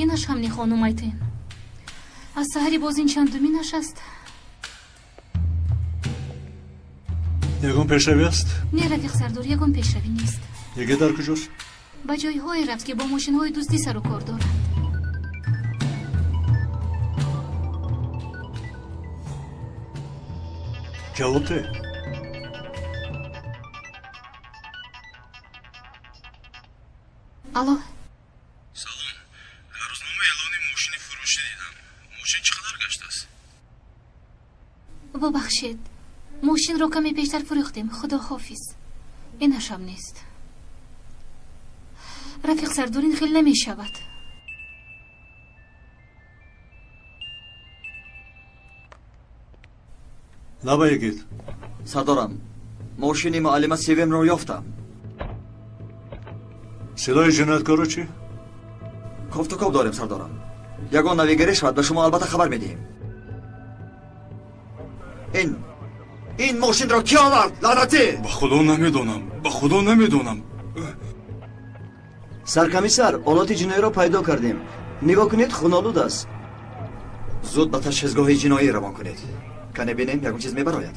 Инаш ҳам не, хонум Айтен. Аз саҳари боз ин чандуминаш аст? Ягон пешравӣ аст? Не, рафиқ сардор, ягон пешравӣ нест. Яге дар куҷост? Ба ҷойҳое рафт, ки бо мошинҳои дуздӣ сару кор доранд. Ҷавоб де. Алло. Салом. Дар рӯзнома эълони мошини фурӯшӣ дидам. Мошин чӣ қадар гаштааст? Бубахшед, мошинро каме пештар фурӯхтем. Худо ҳофиз. Инашам нест. Рафиқ сардор, ин хел намешавад. Лаба Йигит. Сардорам, мошини муаллима Севимро ёфтам. Силоҳи ҷинояткорро чӣ? Кофтукоб дорем, сардорам. Ягон навигарӣ шавад, ба шумо албатта хабар медиҳем. Ин мошинро кӣ овард, лаънатӣ? Ба худо намедонам, ба худо намедонам. Саркомиссар, олоти ҷиноиро пайдо кардем. Нигоҳ кунед, хунолуд аст. Зуд ба ташхисгоҳи ҷиноӣ равон кунед. Кане бинем, ягон чиз мебарояд.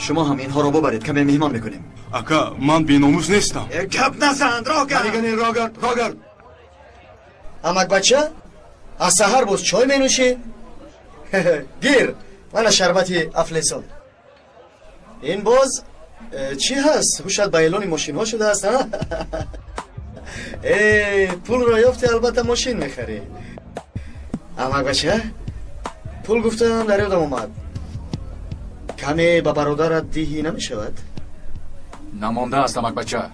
Шумо ҳам инҳоро бубаред, каме меҳмон мекунем. Ака, ман беномус нестам. Гап назан, рогард! Рогард, рогард! Амакбача, аз саҳар боз чой менӯшӣ? Гир, мана шарбати афлесон. Ин боз чӣ ҳаст? Ҳушат ба эълони мошинҳо шудааст, а? Пулро ёфти, албатта мошин мехарӣ. Амакбача, пул гуфтам дар ёдам омад. Каме ба бародарат диҳӣ намешавад? Намондааст, амакбача.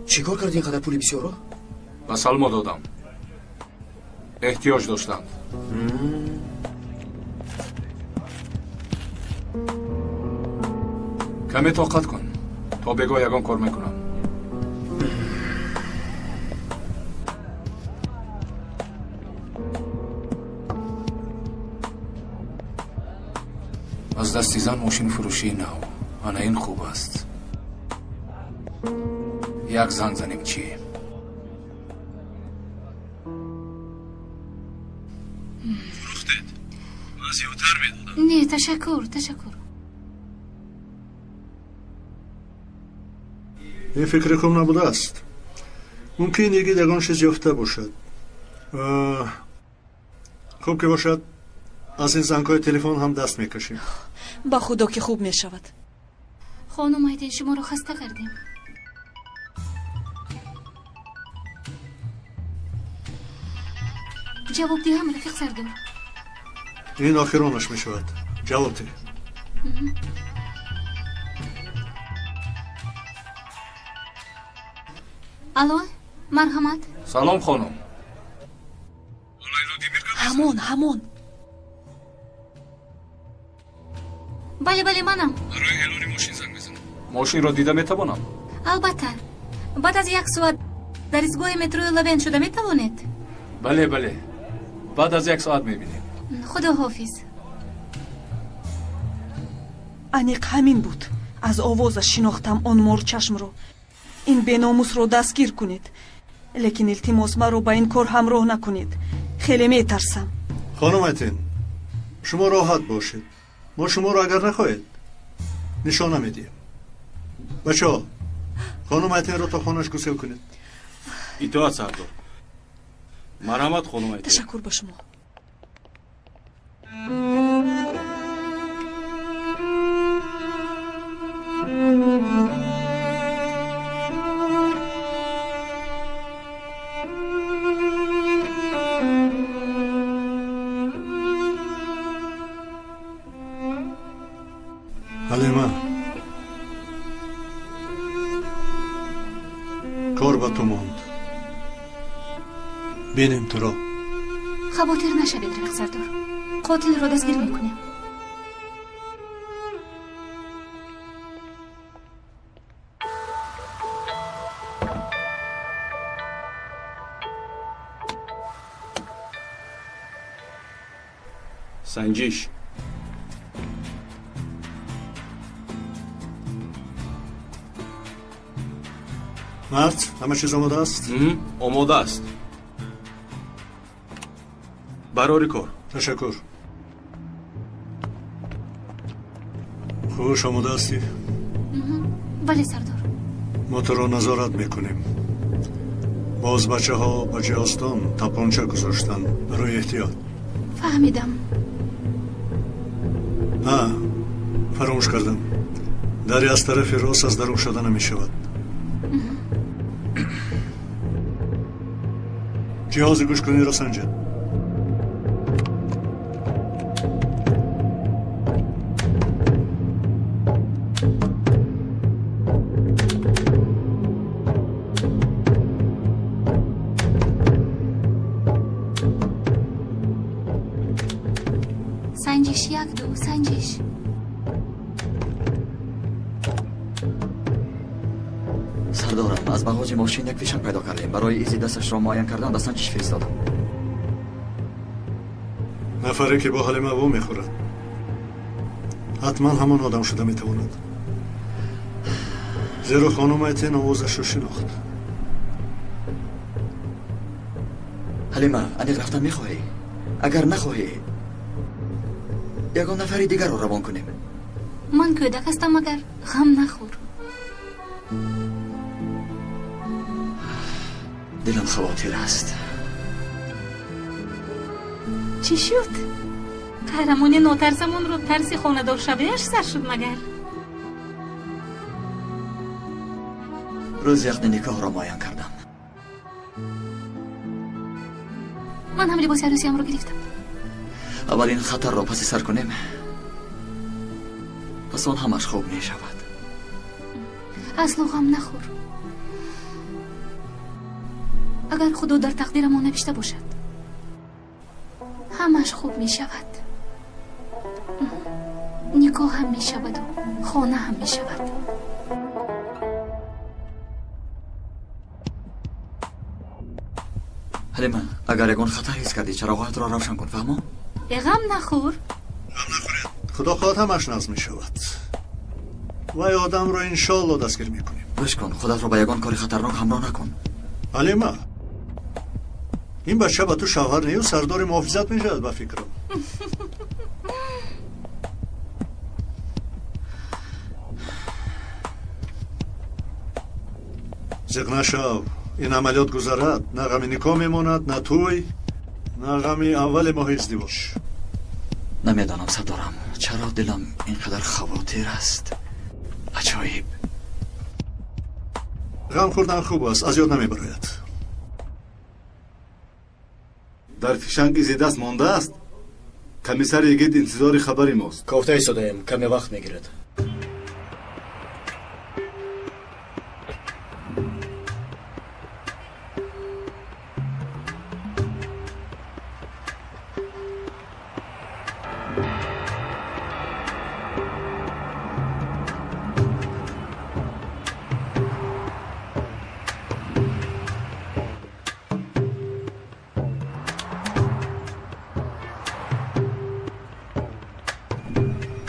Чӣ кор кардӣ ин қадар пули бисёрро? Ба Салмо додам. Эҳтиёҷ доштанд. Каме тоқат кун, то бегоҳ ягон кор мекунам. Аз дасти зан мошинфурӯшии нав. Ана ин хуб аст. Як занг занем чӣ? Фурӯхтед? Ман зиёдтар медодам. Не, ташаккур, ташаккур. Ин фикри хуб набудааст. Мумкин Йигит ягон чиз ёфта бошад. Хуб ки бошад, аз ин зангҳои телефон ҳам даст мекашем. Ба худо ки хуб мешавад. Хонум Айтен, шуморо хаста кардем. Ҷавоб диҳам, рафиқ сардор? Ин охиронаш мешавад. Ҷавоб диҳ. Алло, марҳамат. Салом, хонум. Ҳамон, ҳамон. Бале, бале, манам. Барои эълони мошин занг мезанам. Мошинро дида метавонам? Албатта. Баъд аз як соат дар истгоҳи метрои Лавен шуда метавонед? Бале, бале. Баъд аз як соат мебинем. Худо ҳофиз. Аниқ ҳамин буд. Аз овозаш шинохтам он морчашмро. Ин беномусро дастгир кунед. Лекин илтимос, маро ба ин кор ҳамроҳ накунед. Хеле метарсам. Хонум Айтен, шумо роҳат бошед. Мо шуморо агар нахоҳед нишона медиҳем. Бачаҳо, хонум Айтенро то хонаш гусел кунед. Итоат, сардор. Марҳамат, хонум Айтен. Ташаккур ба шумо. Ҳалима, кор ба ту монд. Бинем туро. Хавотир нашавед, рафиқ сардор. Қотилро дастгир мекунем. Санҷиш. Мард, ҳама чиз омода аст? Омода аст. Барори кор. Ташаккур. Хуш, омода ҳастӣ? Бале, сардор. Мо туро назорат мекунем. Боз бачаҳо ба ҷиҳозтон тапонча гузоштанд барои эҳтиёт. Фаҳмидам. Фаромӯш кардам. Дари аз тарафи рост аз дарун шуда намешавад. Ҷиҳози гӯшкуниро санҷед. Санҷиш як, ду, санҷиш. Сардорам, аз бағоҷи мошин як фишанг пайдо кардем. Барои изи дасташро муайян кардан ба санҷиш фиристодам. Нафаре ки бо Ҳалима во мехӯрад, ҳатман ҳамон одам шуда метавонад. Зеро хонум Айтен овозашро шинохт. Ҳалима, аниқ рафтан мехоҳӣ? Агар нахоҳӣ, ягон нафари дигарро равон кунем. Ман кӯдак ҳастам, агар ғам нахӯр. Дилам хавотир аст. Чӣ шуд? Қаҳрамони нотарсамонро тарси хонадоршавиаш сар шуд магар? Рӯзи ақди никоҳро муайян кардам. Ман ҳам либоси арӯсиамро гирифтам. Аввал ин хатарро паси сар кунем, пас он ҳамаш хуб мешавад. Асло ғам нахӯр. Агар Худо дар тақдирамон навишта бошад, ҳамаш хуб мешавад. Никоҳ ҳам мешаваду хона ҳам мешавад. Ҳалима, агар ягон хатар ҳис кардӣ, чароғҳоятро равшан кун, фаҳмо? Ғам нахӯр. Ғам нахӯред. Худо хоҳад ҳамаш назм мешавад. Вай одамро иншоалло дастгир мекунем. Гӯш кун, худатро ба ягон кори хатарнок ҳамроҳ накун. Ҳалима, ин бача ба ту шавҳар нею сардори муҳофизат мешавад ба фикрам. Зиқ нашав, ин амалиёт гузарад, на ғами никоҳ мемонад, на тӯй, на ғами аввали моҳи издивоҷ. Намедонам, сардорам, чаро дилам ин қадар хавотир аст. Аҷоиб. Ғам хӯрдан хуб аст, аз ёд намебарояд. Дар фишанг изи даст мондааст? Комиссари йигит интизори хабари мост. Кофта истодаем, каме вақт мегирад.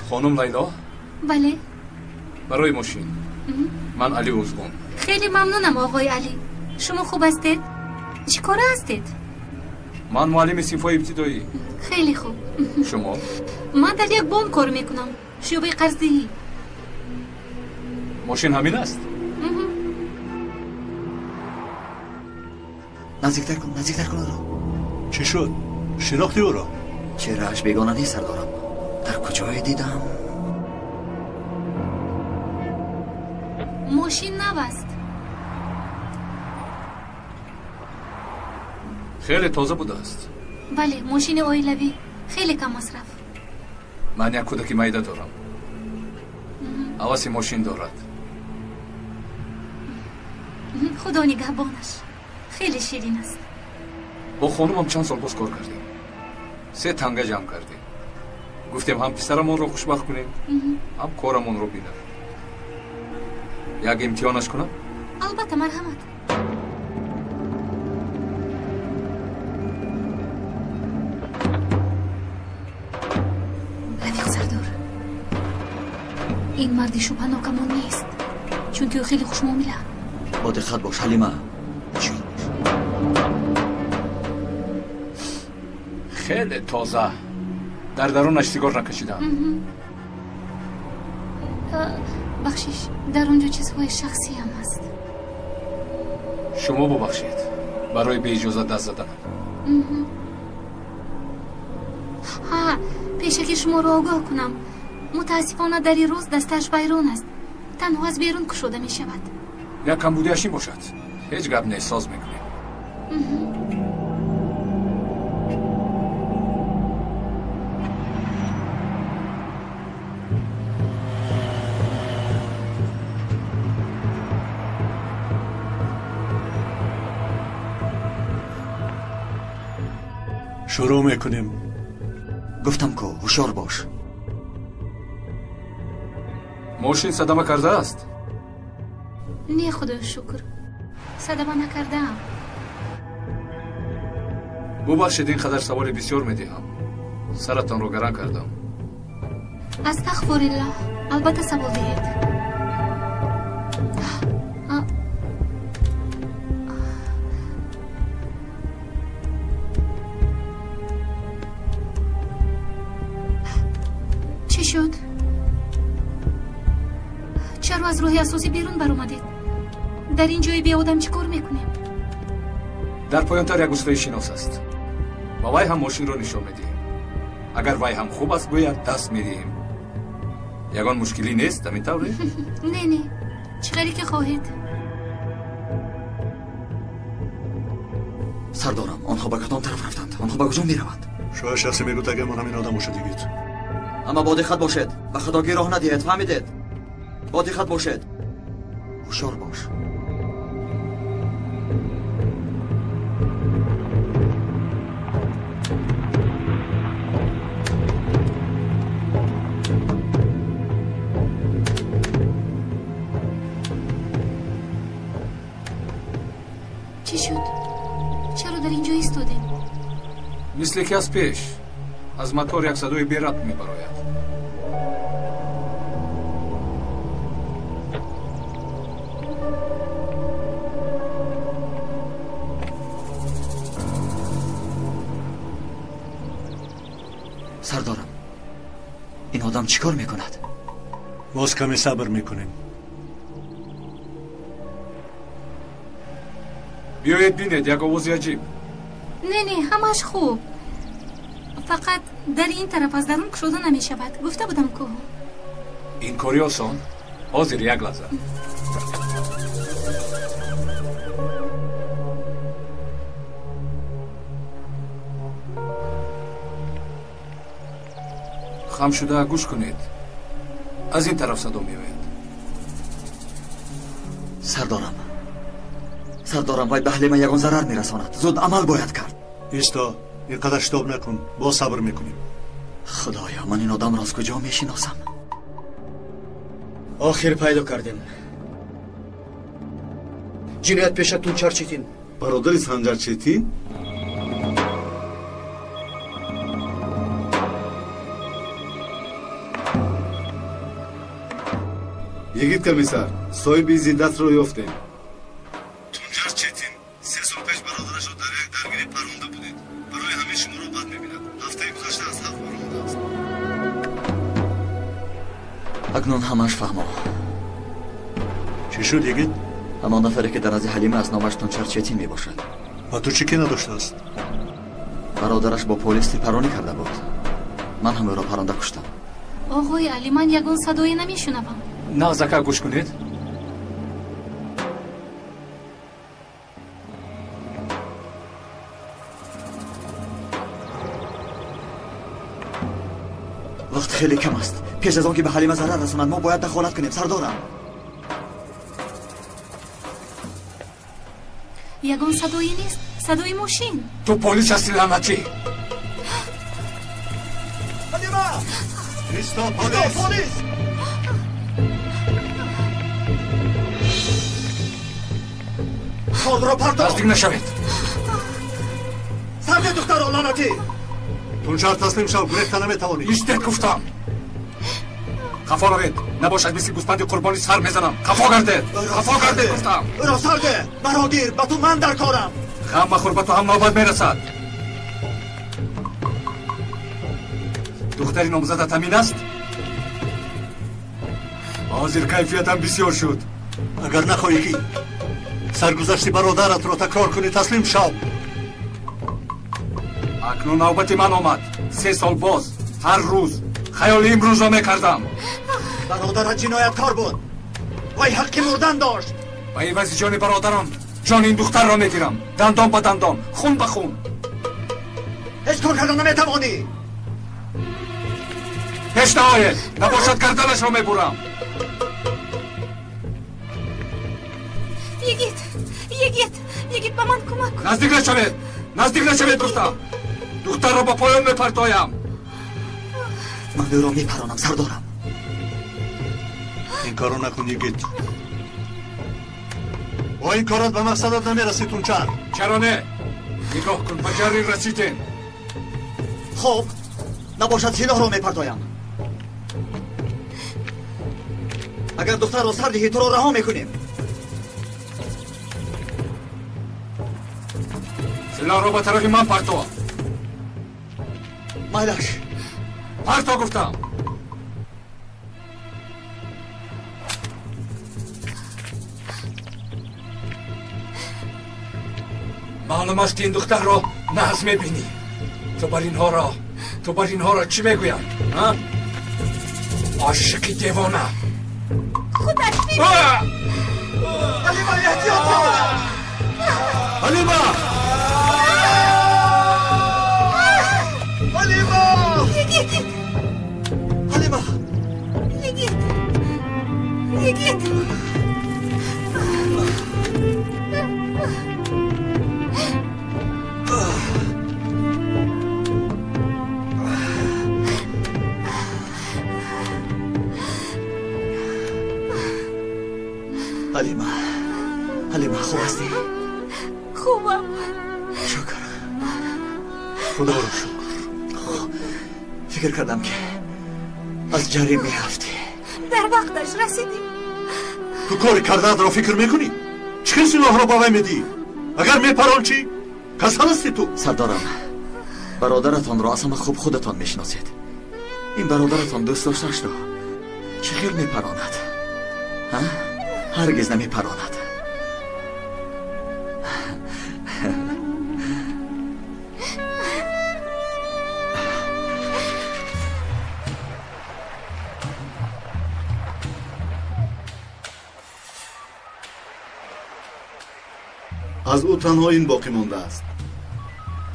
Хонум Лайло? Бале. Барои мошин. Ман Али Узгун. Хеле мамнунам, оғои Али. Шумо хуб ҳастед? Чӣ кора ҳастед? Ман муаллими синфҳои ибтидоӣ. Хеле хуб. Шумо? Ман дар як бонк кор мекунам. Шӯъбаи қарздиҳӣ. Мошин ҳамин аст? Наздиктар кун, наздиктар кун ӯро. Чӣ шуд? Шинохтӣ ӯро? Чеҳрааш бегона нест, сардорам. Дар куҷое дидам? Мошин нав аст. Хеле тоза будааст. Бале, мошини оилавӣ. Хеле кам масраф. Ман як кӯдаки майда дорам. Ҳаваси мошин дорад. Худо нигаҳбонаш. Хеле ширин аст. Бо хонумам чанд сол боз кор кардем. 3 танга ҷамъ кардем. Гуфтем ҳам писарамонро хушбахт кунем, ҳам корамонро бинам. Як имтиҳонаш кунам? Албатта, марҳамат. Рафиқ сардор, ин марди шубҳанокамон нест, чунки ӯ хеле хушмуомила. Бо диққат бош, Ҳалима. Хеле тоза. Дар дарунаш сигор накашидам. Бахшиш, дар он ҷо чизҳои шахсиам аст. Шумо бубахшед барои беиҷозат даст заданам. Ҳа, пешаки шуморо огоҳ кунам. Мутаассифона дар ин рӯз дастааш вайрон аст. Танҳо аз берун кушода мешавад. Як камбудиаш ин бошад. Ҳеҷ гап нест, соз мекунем. Шурӯъ мекунем. Гуфтам ку, ҳушёр бош. Мошин садама кардааст? Не, худоё шукр, садама накардаам. Бубахшед, ин қадар саволи бисёр медиҳам. Саратонро гаран кардам. Астағфируллоҳ, албатта савол диҳед. Чӣ шуд? Чаро аз роҳи асосӣ берун баромадед? Дар ин ҷои беодам чӣ кор мекунем? Дар поёнтар як устои шинос аст. Ба вай ҳам мошинро нишон медиҳем. Агар вай ҳам хуб аст, гӯяд даст медиҳем. Ягон мушкилӣ нест, ҳамин тавре? Не, не, чӣ ғайре ки хоҳед. Сардорам, онҳо ба кадом тараф рафтанд? Онҳо ба куҷо мераванд? Шояд шахсе мегӯяд, агар ман ҳамин одам бошад, йигит. Аммо бо диққат бошед, ба хатогӣ роҳ надиҳед, фаҳмидед? Бо диққат бошед. Ҳушёр бош. Чӣ шуд? Чаро дар ин ҷо истодем? Мисле ки аз пеш аз мотор як садои берабт мебарояд. Сардорам, ин одам чӣ кор мекунад? Боз каме сабр мекунем. Биёед бинед, як овози аҷиб. Не, не, ҳамааш хуб. Фақат дар ин тараф аз дарун кушода намешавад. Гуфта будам ку. Ин кори осон. Ҳозир як лаҳза. Хам шуда гӯш кунед. Аз ин тараф садо меояд. Сардорам, сардорам, вай ба Ҳалима ягон зарар мерасонад. Зуд амал бояд кард. Исто, ин қадар шитоб накун, боз сабр мекунем. Худоё, ман ин одамро аз куҷо мешиносам? Охир пайдо кардем. Ҷиноят пеша Тунчар Четин. Бародари Санҷар Четин? Йигит комиссар, соҳиби изи дастро ёфтем. Тунҷар Четин 3 сол пеш бародарашро дар як даргирӣ паронда будед. Барои ҳамин шуморо бад мебинад. Ҳафтаи гузашта аз ҳабс баромадааст. Акнун ҳамааш фаҳмо. Чӣ шуд, йигит? Ҳамон нафаре ки дар назди Ҳалима аз номаш Тунчар Четин мебошад. Ба ту чӣ ки надоштааст? Бародараш бо полис тирпаронӣ карда буд. Ман ҳам ӯро паронда куштам. Оғои Алӣ, ман ягон садое намешунавам. Нағзака гӯш кунед. Вақт хеле кам аст. Пеш аз он ки ба Ҳалима зарар расонад, мо бояд дахолат кунем, сардорам. Ягон садое нест. Садои мошин. Ту полис ҳастӣ, лаънатӣ. Ҳалима! Исто, полис! Полис! Кордро партоф! Наздик нашавед. Сарде духтаро, лаънатӣ! Тунчар, таслим шав, гурехта наметавонӣ. Истед гуфтам. Хафо равед, набошад мисли гӯспанди қурбонӣ сар мезанам. Хафо гардед, хафо гардед гуфтам. Ӯро сарде, маро гир, ба ту ман дар корам. Ғам махӯр, ба ту ҳам навбат мерасад. Духтари номзадат ҳамин аст? Ҳозир кайфиятам бисёр шуд. Агар нахоҳӣ ки саргузашти бародаратро такрор кунӣ, таслим шав. Акнун навбати ман омад. 3 сол боз ҳар рӯз хаёли имрӯзро мекардам. Бародарат ҷинояткор буд, вай ҳаққи мурдан дошт. Ба ивази ҷони бародарам ҷони ин духтарро мегирам. Дандон ба дандон, хун ба хун. Ҳеҷ кор карда наметавонӣ. Пеш наоед, набошад гарданашро мебурам. Йигит, Йигит, Йигит, ба ман кӯмак кун. Наздик нашавед, наздик нашавед гуфтам. Духтарро ба поён мепартоям. Ман ӯро мепаронам, сардорам. Ин корро накун, Йигит. Бо ин корат ба мақсадат намерасӣ, Тунчар. Чаро не? Нигоҳ кун, ба ҷарри расидем. Хоб, набошад силоҳро мепартоям. Агар духтарро сар диҳӣ, туро раҳо мекунем. Силоҳро ба тарафи ман парто. Майлаш. Парто гуфтам. Маълум аст ки ин духтарро нағз мебинӣ. Ту бар инҳоро чӣ мегӯянд? Ошиқи девона. Худат бибин. Ҳалима, эҳтиёт бош! Ҳалима! Ҳалима! Йигит! Ҳалима! Йигит! Йигит! Ҳалима, Ҳалима, хуб ҳастӣ? Хубам. Шукр. Худоро шукр. Фикр кардам ки аз ҷарри меафтӣ. Дар вақташ расидӣ. Ту кори кардаатро фикр мекунӣ? Чӣ хел силоҳро ба вай медиҳӣ? Агар мепарон чӣ? Касал ҳастӣ ту? Сардорам, бародаратонро аз ҳама хуб худатон мешиносед. Ин бародаратон дӯст доштаашро чӣ хел мепаронад? Ҳаргиз намепаронад. Аз ӯ танҳо ин боқӣ мондааст.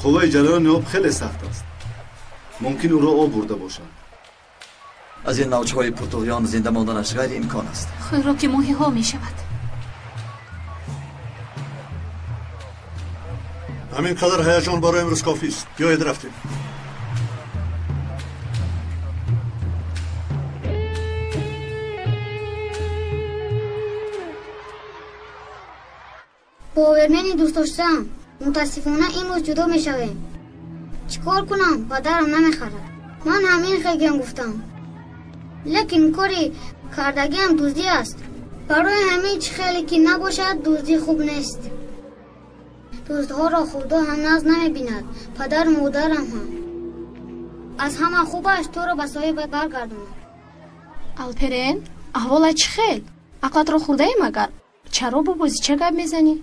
Қувваи ҷараёни об хеле сахт аст. Мумкин ӯро об бурда бошад. Аз ин мавҷҳои пуртуғён зинда монданаш ғайриимкон аст. Хӯроки моҳиҳо мешавад. Ҳамин қадар ҳаяҷон барои имрӯз кофист. Биёед рафтем. Бовермени дӯстдоштаам, мутаассифона имрӯз ҷудо мешавем. Чӣ кор кунам? Падарам намехарад. Ман ҳамин хегиам гуфтам. Лекин кори кардагиам дуздӣ аст. Барои ҳамин чӣ хеле ки набошад, дуздӣ хуб нест. Дуздҳоро Худо ҳам нағз намебинад, падару модарам ҳам. Аз ҳама хубаш туро ба соҳибат баргардонад. Алперен, аҳволат чӣ хел? Ақлатро хӯрдаӣ магар? Чаро бо бозича гап мезанӣ?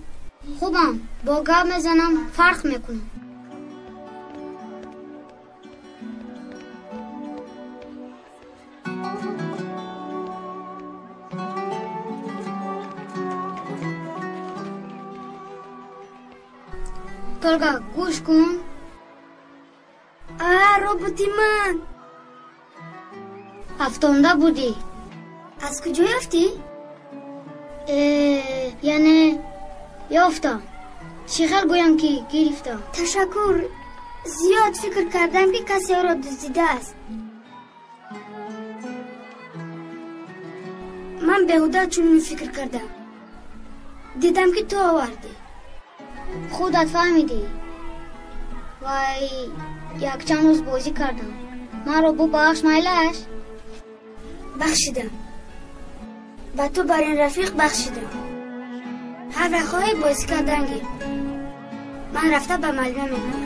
Хубам, бо гап мезанам, фарқ мекунам. Толга, гӯш кун. А, роботи ман! Афтонда будӣ. Аз куҷо ёфтӣ? Яъне ёфтам. Чӣ хел гӯям ки гирифтам? Ташаккур. Зиёд фикр кардам ки касе ӯро дуздидааст. Ман беҳуда чунин фикр кардам. Дидам ки ту овардӣ. Худат фаҳмидӣ. Вай, якчанд рӯз бозӣ кардам. Маро бубахш, майлаш? Бахшидам. Ба ту бар ин рафиқ бахшидам. Ҳар вақт хоҳӣ бозӣ кардан гир. Ман рафта ба муаллима мегӯям.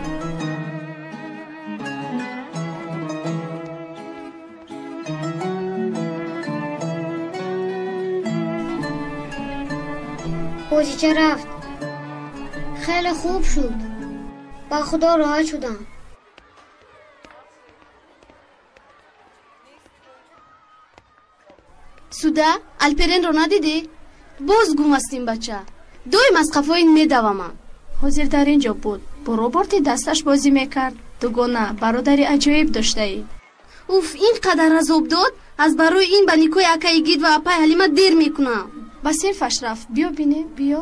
Бозича рафт. Хеле хуб шуд. Ба Худо роҳат шудам. Суда, Алперенро надидӣ? Боз гум аст ин бача. Доим аз қафои ин медавамам. Ҳозир дар ин ҷо буд. Бо роботи дасташ бозӣ мекард. Дугона, бародари аҷоиб доштаӣ. Уф, ин қадар азоб дод, аз барои ин ба никоҳи акаи Йигит ва апаи Ҳалима дер мекунам. Ба синфаш рафт. Биё бинем, биё.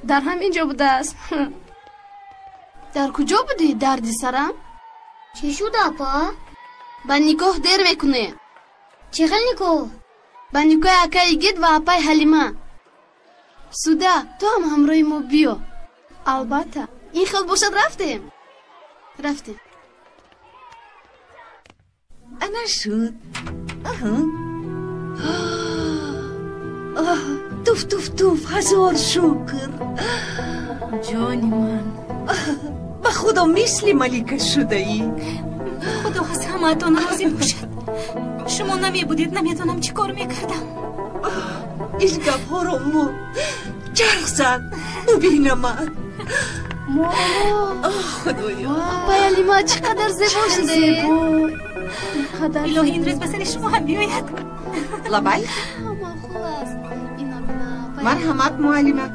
Дар ҳамин ҷо будааст. Дар куҷо будӣ, дарди сарам? Чӣ шуд, апа? Ба никоҳ дер мекунем. Чӣ хел никоҳ? Ба никоҳи акаи Йигит ва апаи Ҳалима. Суда, ту ҳам ҳамроҳи мо биё. Албатта. Ин хел бошад, рафтем. Рафтем. Ана шуд. Туф, туф, туф, ҳазор шукр. Ҷони ман. Ба Худо мисли малика шудаӣ. Худо аз ҳамаатон розӣ бошад. Шумо намебудед, намедонам чӣ кор мекардам. Ин гапҳоро мо чарх зад, бубинамад. Худоё. Апаи Ҳалима чӣ қадар зебо шудед. Илоҳи, ин рӯз ба сари шумо ҳам биёяд. Лабай? Марҳамат, муаллима.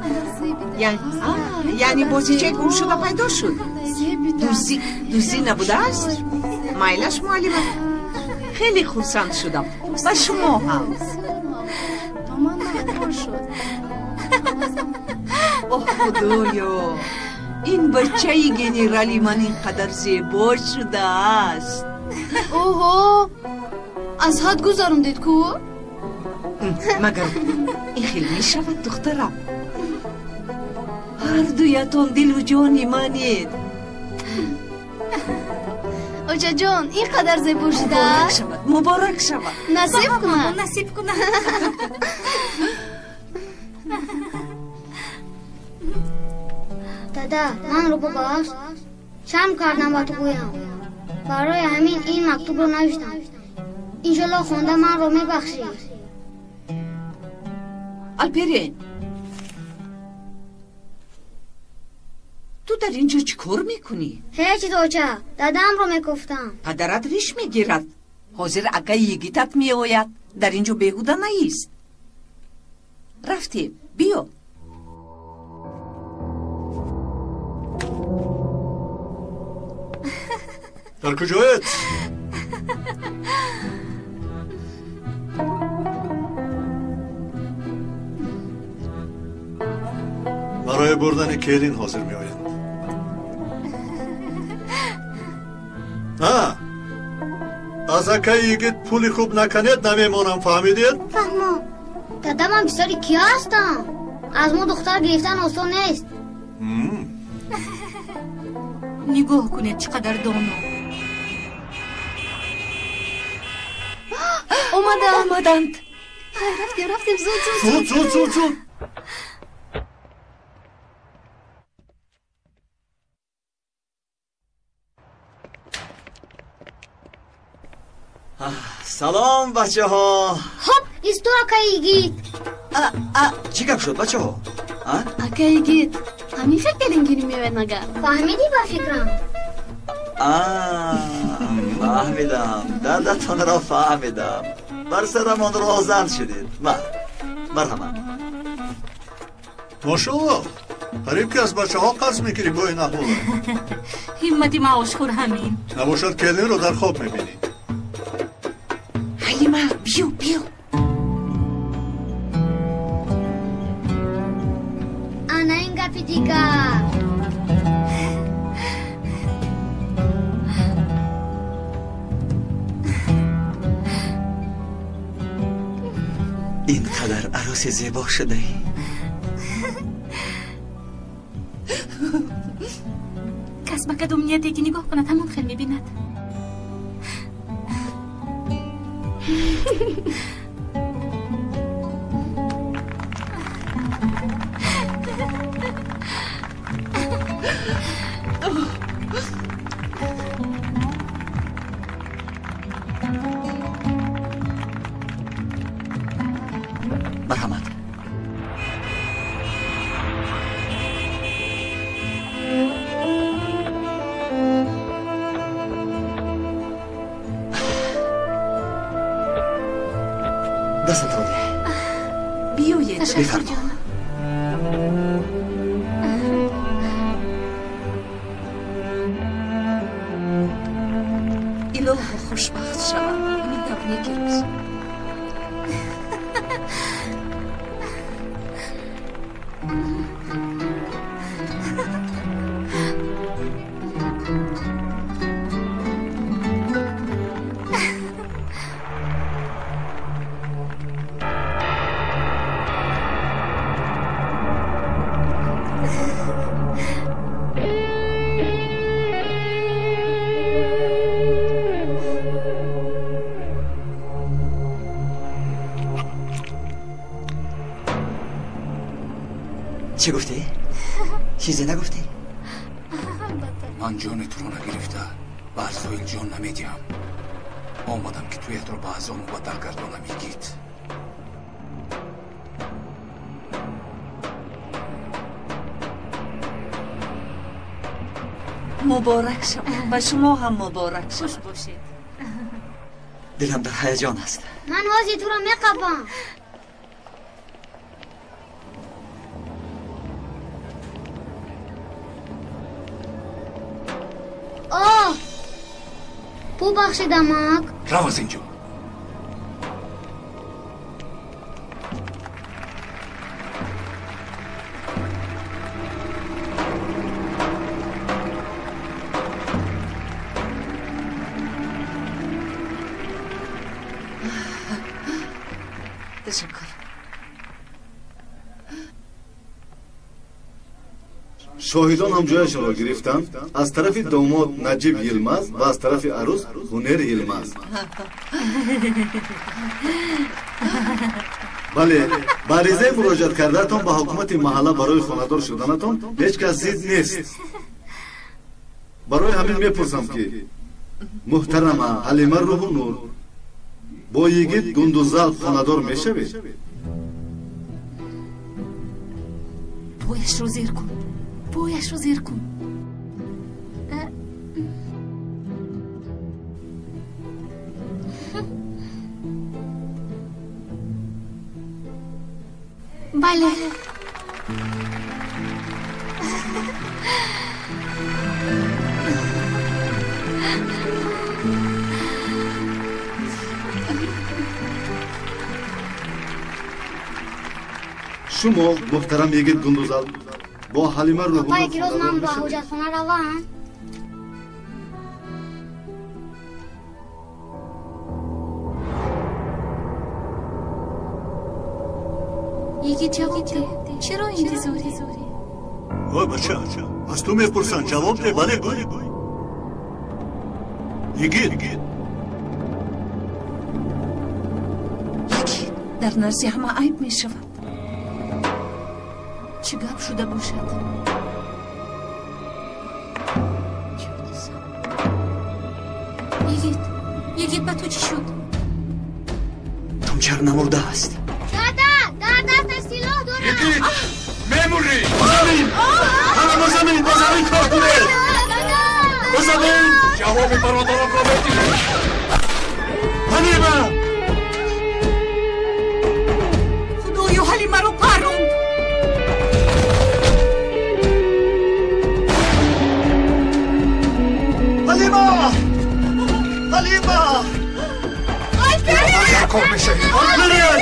Яъне бозичаи гумшуда пайдо шуд? Дуздӣ набудааст? Майлаш, муаллима. Хеле хурсанд шудам. Ба шумо ҳам. Оҳ, Худоё, ин бачаи генерали ман ин қадар зебо шудааст. Оҳо, аз ҳад гузарондед ку? Магар ин хел мешавад, духтарам? Ҳар дуятон дилу ҷони манед. Очаҷон, ин қадар зебо шудааст. Муборак шавад. Насиб кунад. Насиб кунад. Дада, манро бубахш. Шарм кардам ба ту гӯям. Барои ҳамин ин мактубро навиштам. Иншолло хонда манро мебахшӣ. Алперен, ту дар ин ҷо чӣ кор мекунӣ? Ҳеҷ, оча, дадамро мекуфтам. Падарат риш мегирад. Ҳозир акаи Йигитат меояд. Дар ин ҷо беҳуда наист. Рафтем, биё. Дар куҷоед? Барои бурдани келин ҳозир меоянд. Аз акаи Йигит пули хуб накунед, намемонам, фаҳмидед? Фаҳмо. Дада, ман писари кӣ ҳастам? Аз мо духтар гирифтан осон нест. Нигоҳ кунед, чӣ қадар доно. Омаданд. Омаданд. Рафтем, рафтем, зуд, зуд. Зуд, зуд, зуд, зуд. Салом, бачаҳо. Хоп, исто, акаи Йигит. Чӣ гап шуд, бачаҳо? Акаи Йигит, ҳамин хел келингирӣ меояд магар? Фаҳмидӣ ба фикрам? Фаҳмидам, дардатонро фаҳмидам. Бар сарамон розан шудед. Марҳамат. Мошалло, қариб ки аз бачаҳо қарз мекунӣ бо ин аҳвола. Ҳиммати маошхӯр ҳамин. Набошад, келинро дар хоб мебинӣ. Ҳалима, биё, биё. Дигар. Ин қадар арӯси зебо шудаӣ. Кас ба кадом нияте ки нигоҳ кунад, ҳамон хел мебинад. Марҳамат. Дастатро деҳ. Биёед. Бифармо. Илоҳо, хушбахт шавам. Ҳамин тавр неки рӯз. Чӣ гуфтӣ? Чизе нагуфтӣ? Ман ҷони туро нагирифта ба Азроил ҷон намедиҳам. Омадам ки туятро ба азо мубаддал гардонам, йигит. Муборак шавад. Ба шумо ҳам муборак Хуш шавад. бошед. Дилам дар ҳаяҷон аст. Ман ҳозир туро меқапам. Оҳ, бубахшед, амак. Рав аз инҷо. Ташаккур. Шоҳидон ҳам ҷояшонро гирифтанд. Аз тарафи домод Наҷиб Йилмаз ва аз тарафи арӯс Ҳунер Йилмаз. Бале, ба аризаи муроҷиат кардаатон ба ҳукумати маҳалла барои хонадор шуданатон ҳеҷ кас зид нест. Барои ҳамин мепурсам, ки муҳтарама Ҳалима Рӯҳу Нур бо йигит Гундузалп хонадор мешавед? Пояшро зер кун, пояшро зер кун. Бале. Шумо, муҳтарам йигит Гундузалп, бо Ҳалима Рӯҳу Апа, Нур як рӯз хонадор ман ба мешавед? ҳоҷатхона равам. Йигит, ҷавоб деҳ. Чаро интизорӣ? Ой, бача, аз ту мепурсанд, ҷавоб де, бале гӯй. Йигит! Дар назди ҳама айб мешавад. Чӣ гап шуда бошад? Йигит, йигит, ба ту чӣ шуд? Тунчар намурдааст. Дада, дар дасташ силоҳ дорад. Мемурӣ! Ба замин! Ҳама ба замин! Ба замин кор кунед! Ба замин! Ҷавоби бародаронро медиҳӣ! Ҳалима! Худоё, Ҳалимаро паронд! Ҳалима! Ҳалима! Кор мешавӣ! Алперен!